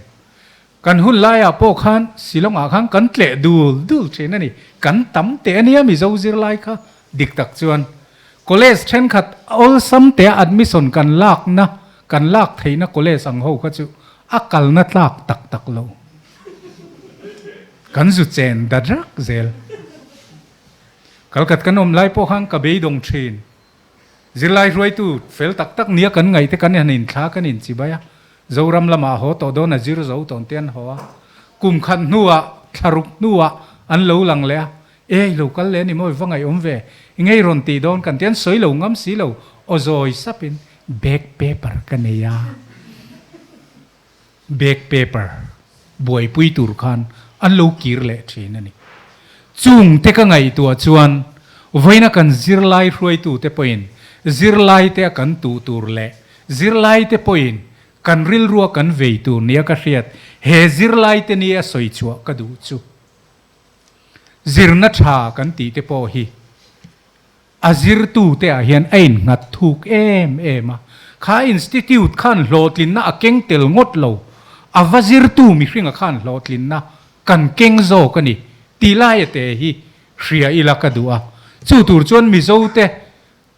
Kan hun laiah pawh khan Shillong-ah khan kan tleh dul dul thin a ni. Kan tam teh a nia Mizo zirlai kha dik tak chuan. College thenkhat awlsam tea admission kan lakna kan lak theihna college ang ho kha chu a kalna tlak tak tak lo. Kan zu chen da rak zel. Kalkat kan awm lai pawh khan ka beidawng thin. Zirlai hruaitu fel tak tak nia kan ngaih te kan han inthla kan inchibai a, Zoram lamah haw tawh dawn a zir zo tawn te an haw a, kum khat hnuah thlaruk hnuah an lo lang leh a, e i lo kal leh a ni maw i va ngaihawm ve, i ngei rawn tih dawn kan ti an sawi lo ngam si lo, aw zawi sapin back paper ka nei a, back paper buaipui tur khan an lo kir leh thin a ni. Chung te ka ngaihtuah chuan vawiina kan zirlai hruaitu te pawhin zirlai te a kan tuh tur leh zirlai te pawhin kan rilrua kan vei tur nia ka hriat he zirlai te nia sawi chhuah ka duh chu zirna tha kan tih te pawh hi A zirtute ah hian a innghat thuk em em a, kha institute khan hlawhtlinna a keng tel ngawt lo, a va zirtu mihringa khan hlawhtlinna kan keng zawk a ni tih laia te hi hria ila ka duh a. Chu tur chuan Mizote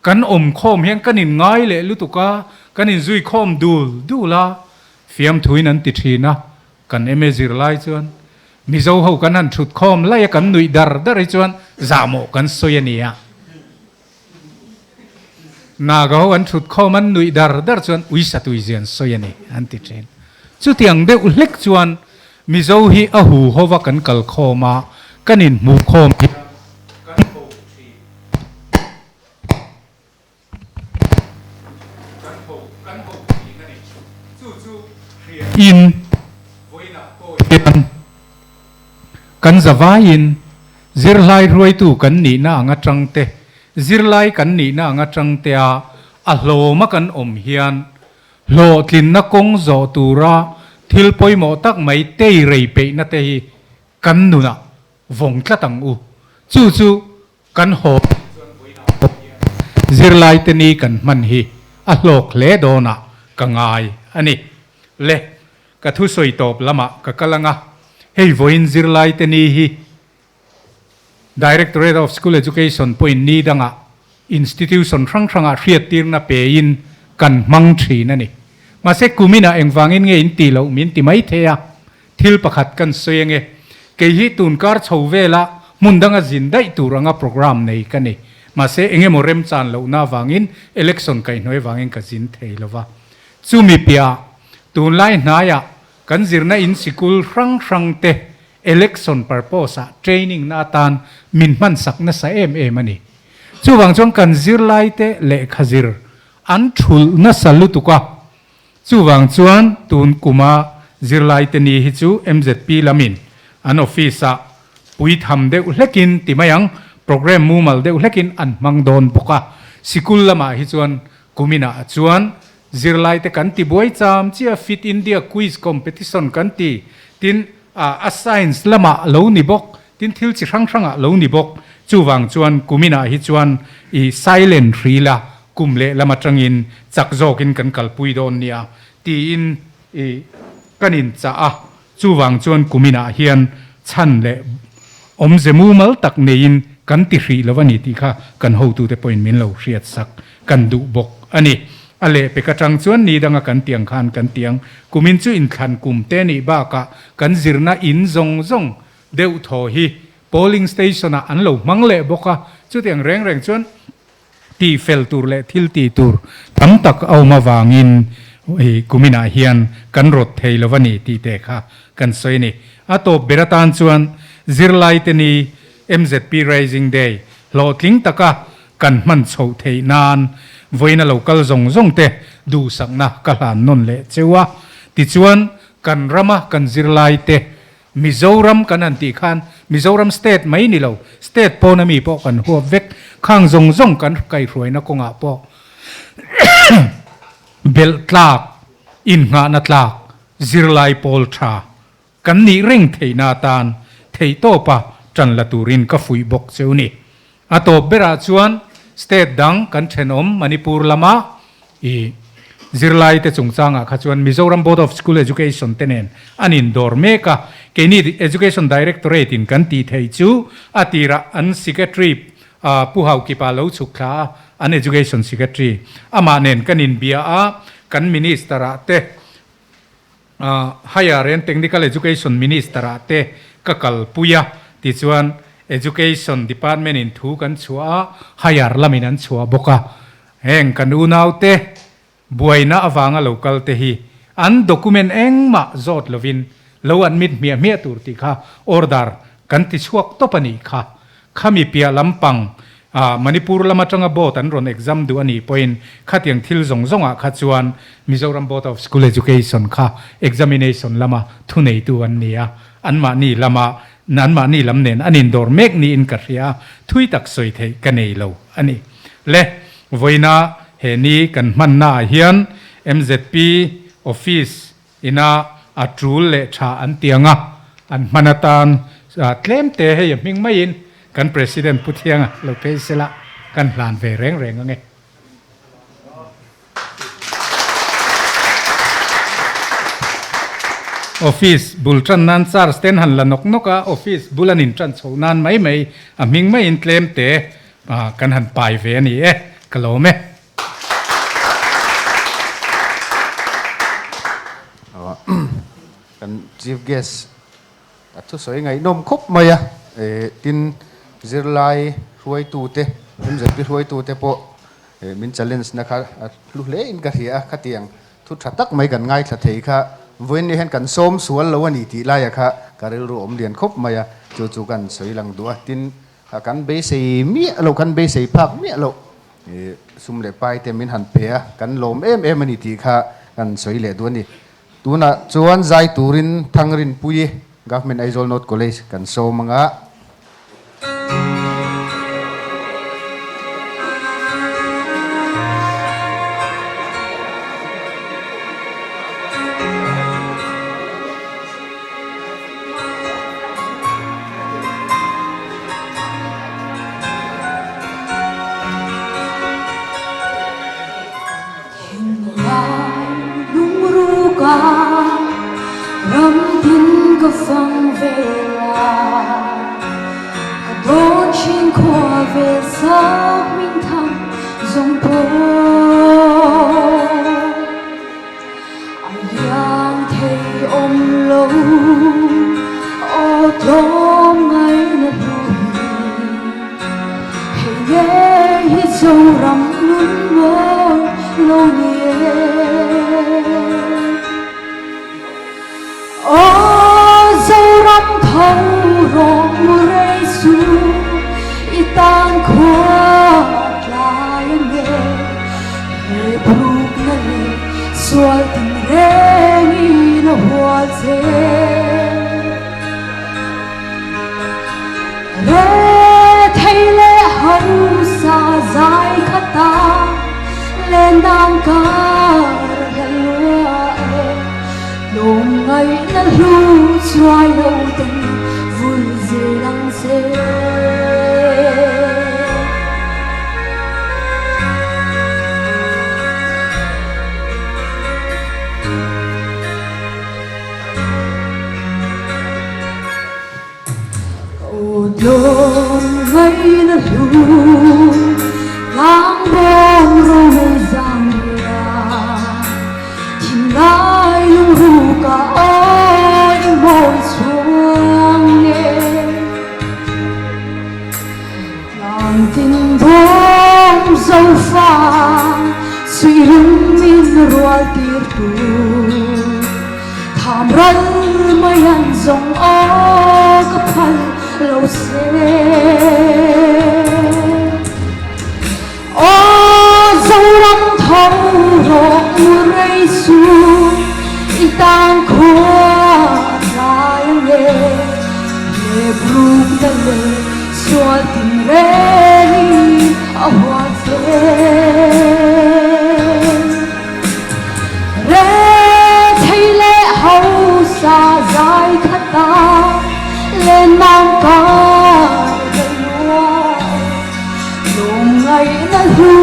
kan awm khawm hian kan inngai leh lutuk a, kan inzui khawm dul dul a, fiamthuin an ti thin a, Kan MA zirlai chuan Mizo ho kan han thut khawm laih a kan nuih dar dar hi chuan zahmawh kan sawi a ni a. Naga ho an thut khawm an nuih dar dar chuan uisa tuizian sawi a ni an ti thin. Chutiang deuh hlek chuan Mizo hi a hu hova kan kal khawm a, kan inhmuh khawm hi kan ho thin. Kan ho kan ho thin a ni. Chu chu hria in vawiinah pawh hian kan zavaiin zirlai hruaitu kan nihna ang atang te, zirlai kan nihna ang atang te a a hlawma kan awm hian hlawhtlinna kawng zawh tura thil pawimawh tak mai tei rei peihna te hi kan nunah vawng tlat ang u. Chu chu Kan haw chuan vawiinah pawh hian zirlaite ni kan hman hi a hlawk hle dawnah ka ngai a ni. Le, ka thusawi tawp lamah ka kal ang a, hei vawiin zirlaite ni hi Directorate of School Education pawhin ni dangah institution hrang hrangah hriattirna pein kan hmang thin a ni. Mahse kuminah engvangin nge in tih loh min ti mai thei a, Thil pakhat kan sawi ange, kei hi tunkar chho vela hmun danga zin daih tur anga programme nei ka ni. Mahse engemaw remchan lohna avangin election kaihhnuai avangin ka zin thei lova. Chumi piah tunlai hnaiah kan zirna in sikul hrang hrang te election purpose ah training na atan min hmansak nasa em em a ni. Chuvang chuan kan zirlai te lehkha zir an thulh nasa lutuk a. Chuvang chuan tun kuma zirlaite ni hi chu MZP lamin an office-ah puitham deuh hlekin ti mai ang, programme mumal deuh hlekin an hmang dawn bawk a. Sikul lamah hi chuan kuminah chuan zirlaite kan ti buai cham chiah Fit India Quiz Competition kan ti, tin a science lamah lo ni bawk, tin thil chi hrang hrangah lo ni bawk. Chuvang chuan kuminah hi chuan i silent hrila kum leh lam atangin chak zawkin kan kalpui dawn nia tiin i kan inchah a. Chuvang chuan kuminah hian chhan leh awmze mumal tak neiin kan ti hrih lo a ni tih kha kan hotute pawhin min lo hriatsak kan duh bawk a ni. A lehpek atang chuan ni danga kan tiang khan kan tiang kumin chu inthlan kum te nih bakah kan zirna in zawng zawng deuh thaw hi polling station ah an lo hmang leh bawk a, chutiang reng reng chuan tih fel tur leh thil tih tur tam tak a awm avangin kuminah hian kan rawt thei lo a ni tih te kha kan sawi a ni. A tawp ber atan chuan zirlaite ni MZP Rising Day hlawhtling taka kan hman chhoh theih nan vawiina lo kal zawng zawng te duhsakna ka hlan nawn leh cheu a, tichuan kan rama kan zirlaite Mizoram kan han tih khan Mizoram state mai ni lo, state pawna mi pawh kan huap vek. Khang zawng zawng kan kaihhruaina kawngah pawh belh tlak, innghahna tlak, zirlai pawl tha kan nih reng theihna atan theihtawpa tan la turin ka fuih bawk cheu ni. A tawp berah chuan state dang kan thenawm Manipur lama i zirlaite chungchangah kha chuan Mizoram Board of School Education te nen an indawr mek a, keini Education Directorate in kan tih theih chu a tirah an Secretary Pu Haukipa lo chhuk thla a, an Education Secretary amah nen kan inbia a, kan Minister ah te Higher and Technical Education Minister ah te ka kalpui a, tichuan Education Department in thu kan chhuah a, Higher lamin an chhuah bawk a. Heng kan unaute buaina avanga lo kal te hi an document engmah zawt lovin lo admit hmiah hmiah tur tih kha order kan ti chhuak tawp a nih kha. Khami piah lampang ah Manipur lam atanga board an rawn exam duh a nih pawhin khatiang thil zawng zawngah kha chuan Mizoram Board of School Education kha examination lama thuneitu an ni a, anmahni lama anmahni lam nen an indawr mek niin ka hria a, thui tak sawi theih ka nei lo a ni. Le, vawiina he ni kan hmanna ah hian MZP office Ina a tul leh tha an ti ang a, an hman atan tlem te hei a hming maiin kan President Pu Thianga lo phei sela kan hlan ve reng reng ang e. Office bul tan nan charge ten han la nawk nawk a, office bul an in tan chho nan mai mai a hming maiin tlem te kan han pai ve a ni e, ka lawm e. Kan Chief Guest a thusawi ngaihnawm khawp mai a, tin zirlai hruaitute, MZP hruaitute pawh min challenge na kha a hlu hle in ka hria a, khatiang thu tha tak mai kan ngaithla thei kha vawiin ni hian kan sawm sual lo a ni tih laia kha ka rilru awm lian khawp mai a, chu chu kan sawi lang duh a, tin kan beisei miah loh, kan beisei phak miah loh. Sum leh pai te min han pe a, kan lawm em em a ni tih kha kan sawi leh duh a ni. Tunah chuan zai turin Thangrinpuii Government Aizawl North College kan sawm ang a. Lawm ngaihna hlu tlang bawm romei zang ria Thinlai lungruk ah aw i mawi chuang e. Tlang tin bawm zofa suih lung min rual tir tu Tham ral mai an zawng aw ka phal lo se. Aw Zoram tho rawh u rei su i tan khua tlai ang e. Hlep rukna leh sual tin rengin a hua che. Re thei leh hausa zai khata len mang kar ka lua e. Lawm ngaihna hlu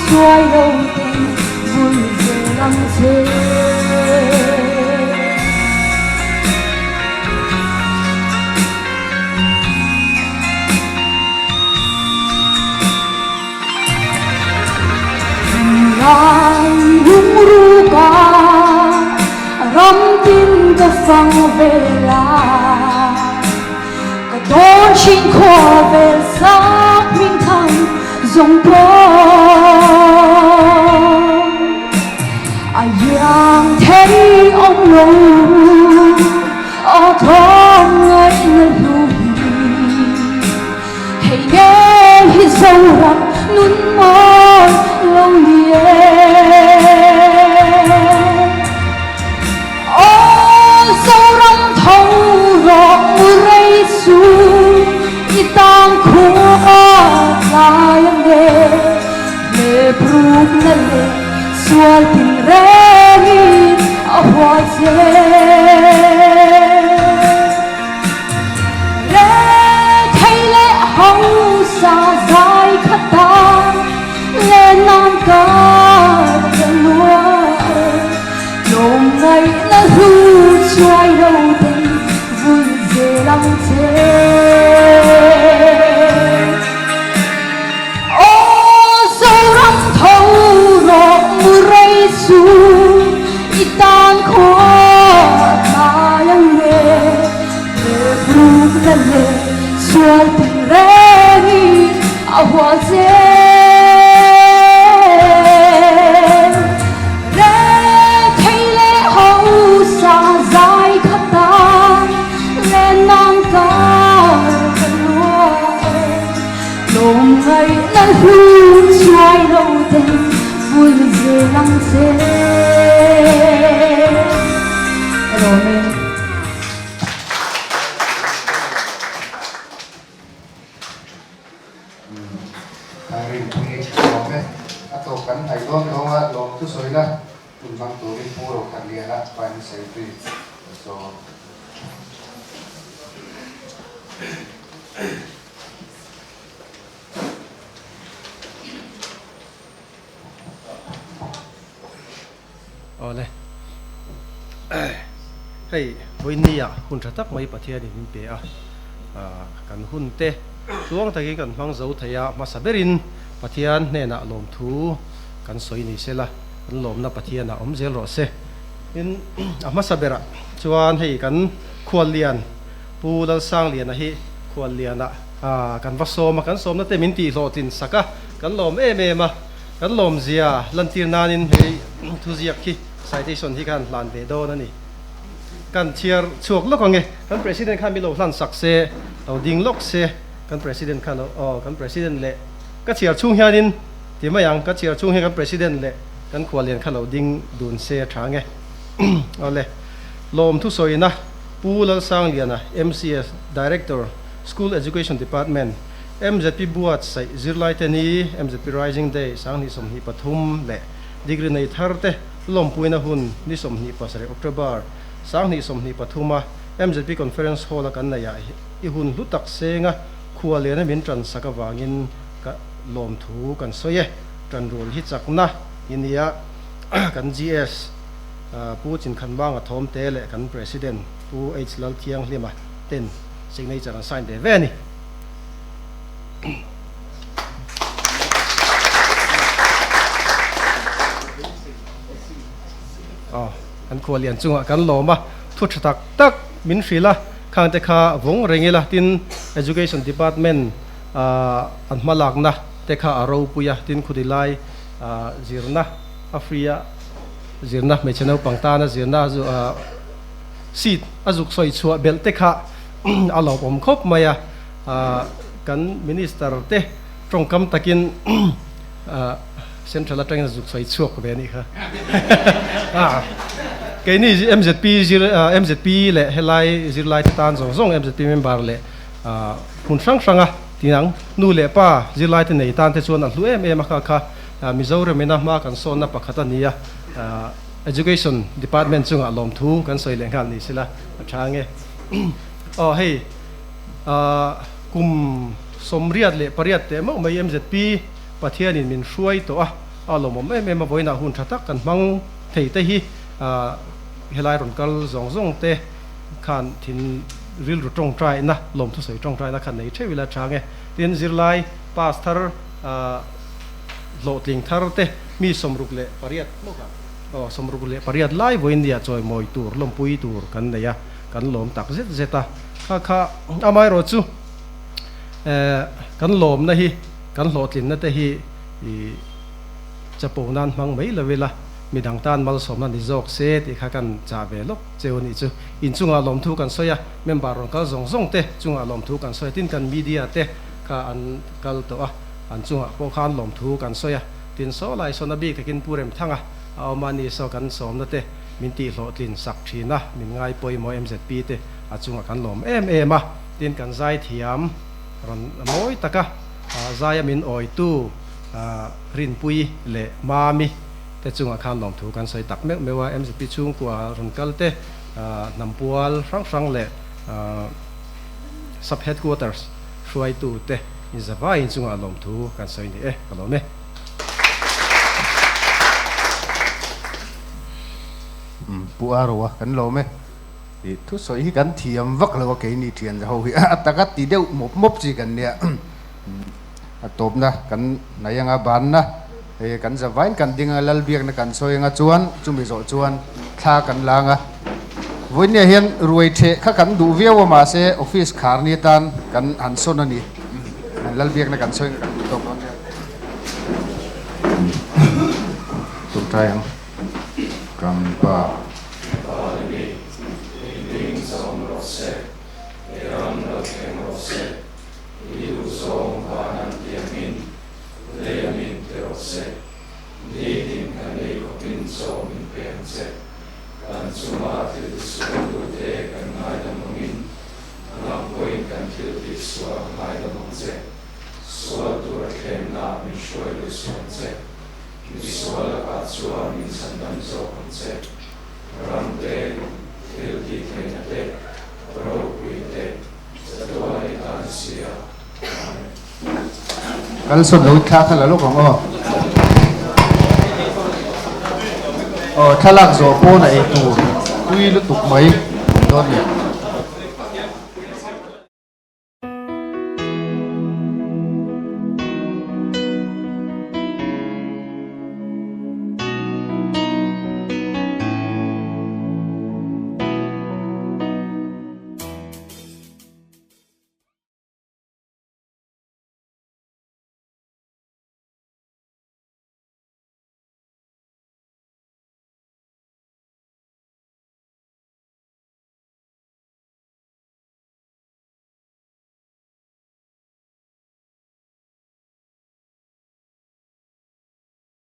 chuai lo ten vul zel ang che. Lai lungruk a ram tin ka fang vel a, ka dawn thin khua vel sak hming thang zawng pawh a iang thei awm lo aw thawm ngaihna hlu hi. Hei ngei hi Zoram nun mawi lo ni e. Aw Zoram tho rawh mu rei chu i tang khua tlai ang e. Hlep rukna leh sual tin rengin a hua che. Rethei leh hausa zai khata len nan kar ka lua e. Tlawm ngaihna hlu chuai lo ten vul zel ang che. Aw Zoram tho rawh mu rei chu i tan khua tlai ang e. Hlep rukna leh sual tin rengin a hual che. Rethei leh hausa zai khata len nan kar ka lua e. Tlawm ngaihna hlu chuai lo ten vul zel ang che. Rawm e. Rinpui lawm e. A tawp kan hnaih dawn dawn a, lawm chu sawi la, hun hmang turin Pu Rokhatliana Prime Secretary a sawm. Awle. Hei vawiinnia hun tha tak mai Pathianin min pe a, kan hun te tluang takin kan hmang zo thei a, hmasa berin Pathian hnenah lawmthu kan sawi ni sela, kan lawmna Pathianah awm zel rawh se. Tin, a hmasa berah chuan hei kan khuallian Pu Lalsangliana hi khuallianah kan va sawm a, kan sawmna te min tihhlawhtlin sak a, kan lawm em em a. Kan lawmzia lantir nanin hei thuziak khi citation hi khan hlan ve dawn a ni. Kan chhiar chhuak lawk ang e. Kan President khan mi lo hlan sak se, lo ding lawk se, kan President khan aw kan President leh ka chhiar chhung hianin ti mai ang, ka chhiar chhung hian kan President leh kan khuallian kha lo ding dun se a tha ang e. Awle, lawm thusawina Pu Lalsangliana, MCS, Director, School Education Department, MZP buatsaih zirlaite ni, MZP Rising Day, 2023 leh degree nei tharte lawmpuina hun ni 27 October, 2023 a MZP Conference Hall a kan neih ah i hun hlu tak senga khua liana min tan sak avangin ka lawmthu kan sawi e. Tanrual hi chakna i nia kan GS Pu Chinkhanmanga Thawmte leh kan President Pu H Lalthianghlima ten signature an sign ve ve a ni. Kan khualian chungah kan lawm a, thu tha tak tak min hrilh a, khangte kha vawng reng ila tin Education Department an hma lakna te kha a ropui a, tin khudi lai zirna a free a zirna hmeichhe naupang tana zirna seat a zuk sawi chhuah belh te kha a lawmawm khawp mai a, kan Minister te tawngkam takin Central atangin a zuk sawi chhuak ve a nih kha. Keini MZP zir MZP leh helai zirlai te tan zawng zawng MZP member leh hmun hrang hranga tinang nu leh pa zirlai te nei tan te chuan a hlu em em a kha kha Mizoram ina hma kan sawnna pakhat a ni a, Education Department chungah lawmthu kan sawi leh nghal ni sela a tha ange. Aw hei kum 38 teh mauh mai MZP Pathianin min hruai tawh a, a lawmawm em em a, vawiinah hun tha tak kan hmang thei te hi helai rawn kal zawng zawng te khan thin rilru tawngtaina, lawmthusawi tawngtaina khan nei theuh ila tha nge. Tin, zirlai pass thar hlawhtling thar te mi 68 maw kha? Aw, 68 lai vawiin nia chawimawi tur, lawmpui tur kan nei a, kan lawm tak zet zet a. Kha kha amaherawh chu kan lawmna hi Kan hlawhtlinna te hi i chapo nan hmang mai lo ila, midang tan malsawmna ni zawk se tih kha kan chah ve lawk cheu a nih chu. Inchungah lawmthu kan sawi a, member rawn kal zawng zawng te chungah lawmthu kan sawi a, tin kan media te kha an kal tawh a, an chungah pawh khan lawmthu kan sawi a, tin saw lai sawn a bik takin Pu Remthanga a awm a ni saw kan sawmna te min tih hlawhtlin sak thin a, min ngai pawimawh MZP te a chungah kan lawm em em a, tin kan zaithiam rawn mawi taka Zaia min awitu Rinpui leh Mami te chungah khan lawmthu kan sawi tak meuh meuh a, MZP chhungkua rawn kal te, hnampual hrang hrang leh Sub Headquarters hruaitu te inzavaiin chungah lawmthu kan sawi ni e, ka lawm e. Pu Aroa kan lawm e. Tih thusawi hi kan thiam vak lo a, keini thian ho hi a taka ti deuh mawp mawp chi kan nia. A tawpna kan hnaih anga banna hei kan zavain kan ding anga Lalbiakna kan sawi anga chuan chumi zawh chuan thla kan lang a. Vawinia hian ruai theh kha kan duh viau a mahse office khar ni atan kan han sawn a ni. Lalbiakna kan sawi anga kan duh tawk dawn nia. Tumtai ang. Kan pa. Vani, i ding zawng rawh se, i ram lo thleng rawh se, i duh zawng van an tiangin lei a min ti rawh se, nitin kan ei khawpin chaw min pe ang che, kan chunga thil tisualtute kan ngaidam angin nang pawhin kan thil tihsual a ngaidam ang che, sual tura thlemna min hruai lut suh ang che. Misual lakah chuan min chhandam zawk ang che. Ram te, thil tih theihna te, ropui te, chatuan i tan si a. Amen. Kal sawn lo thla kha la lawk ang aw. Aw thlalak zawh pawn a ei tur tui lutuk mai dawn ni.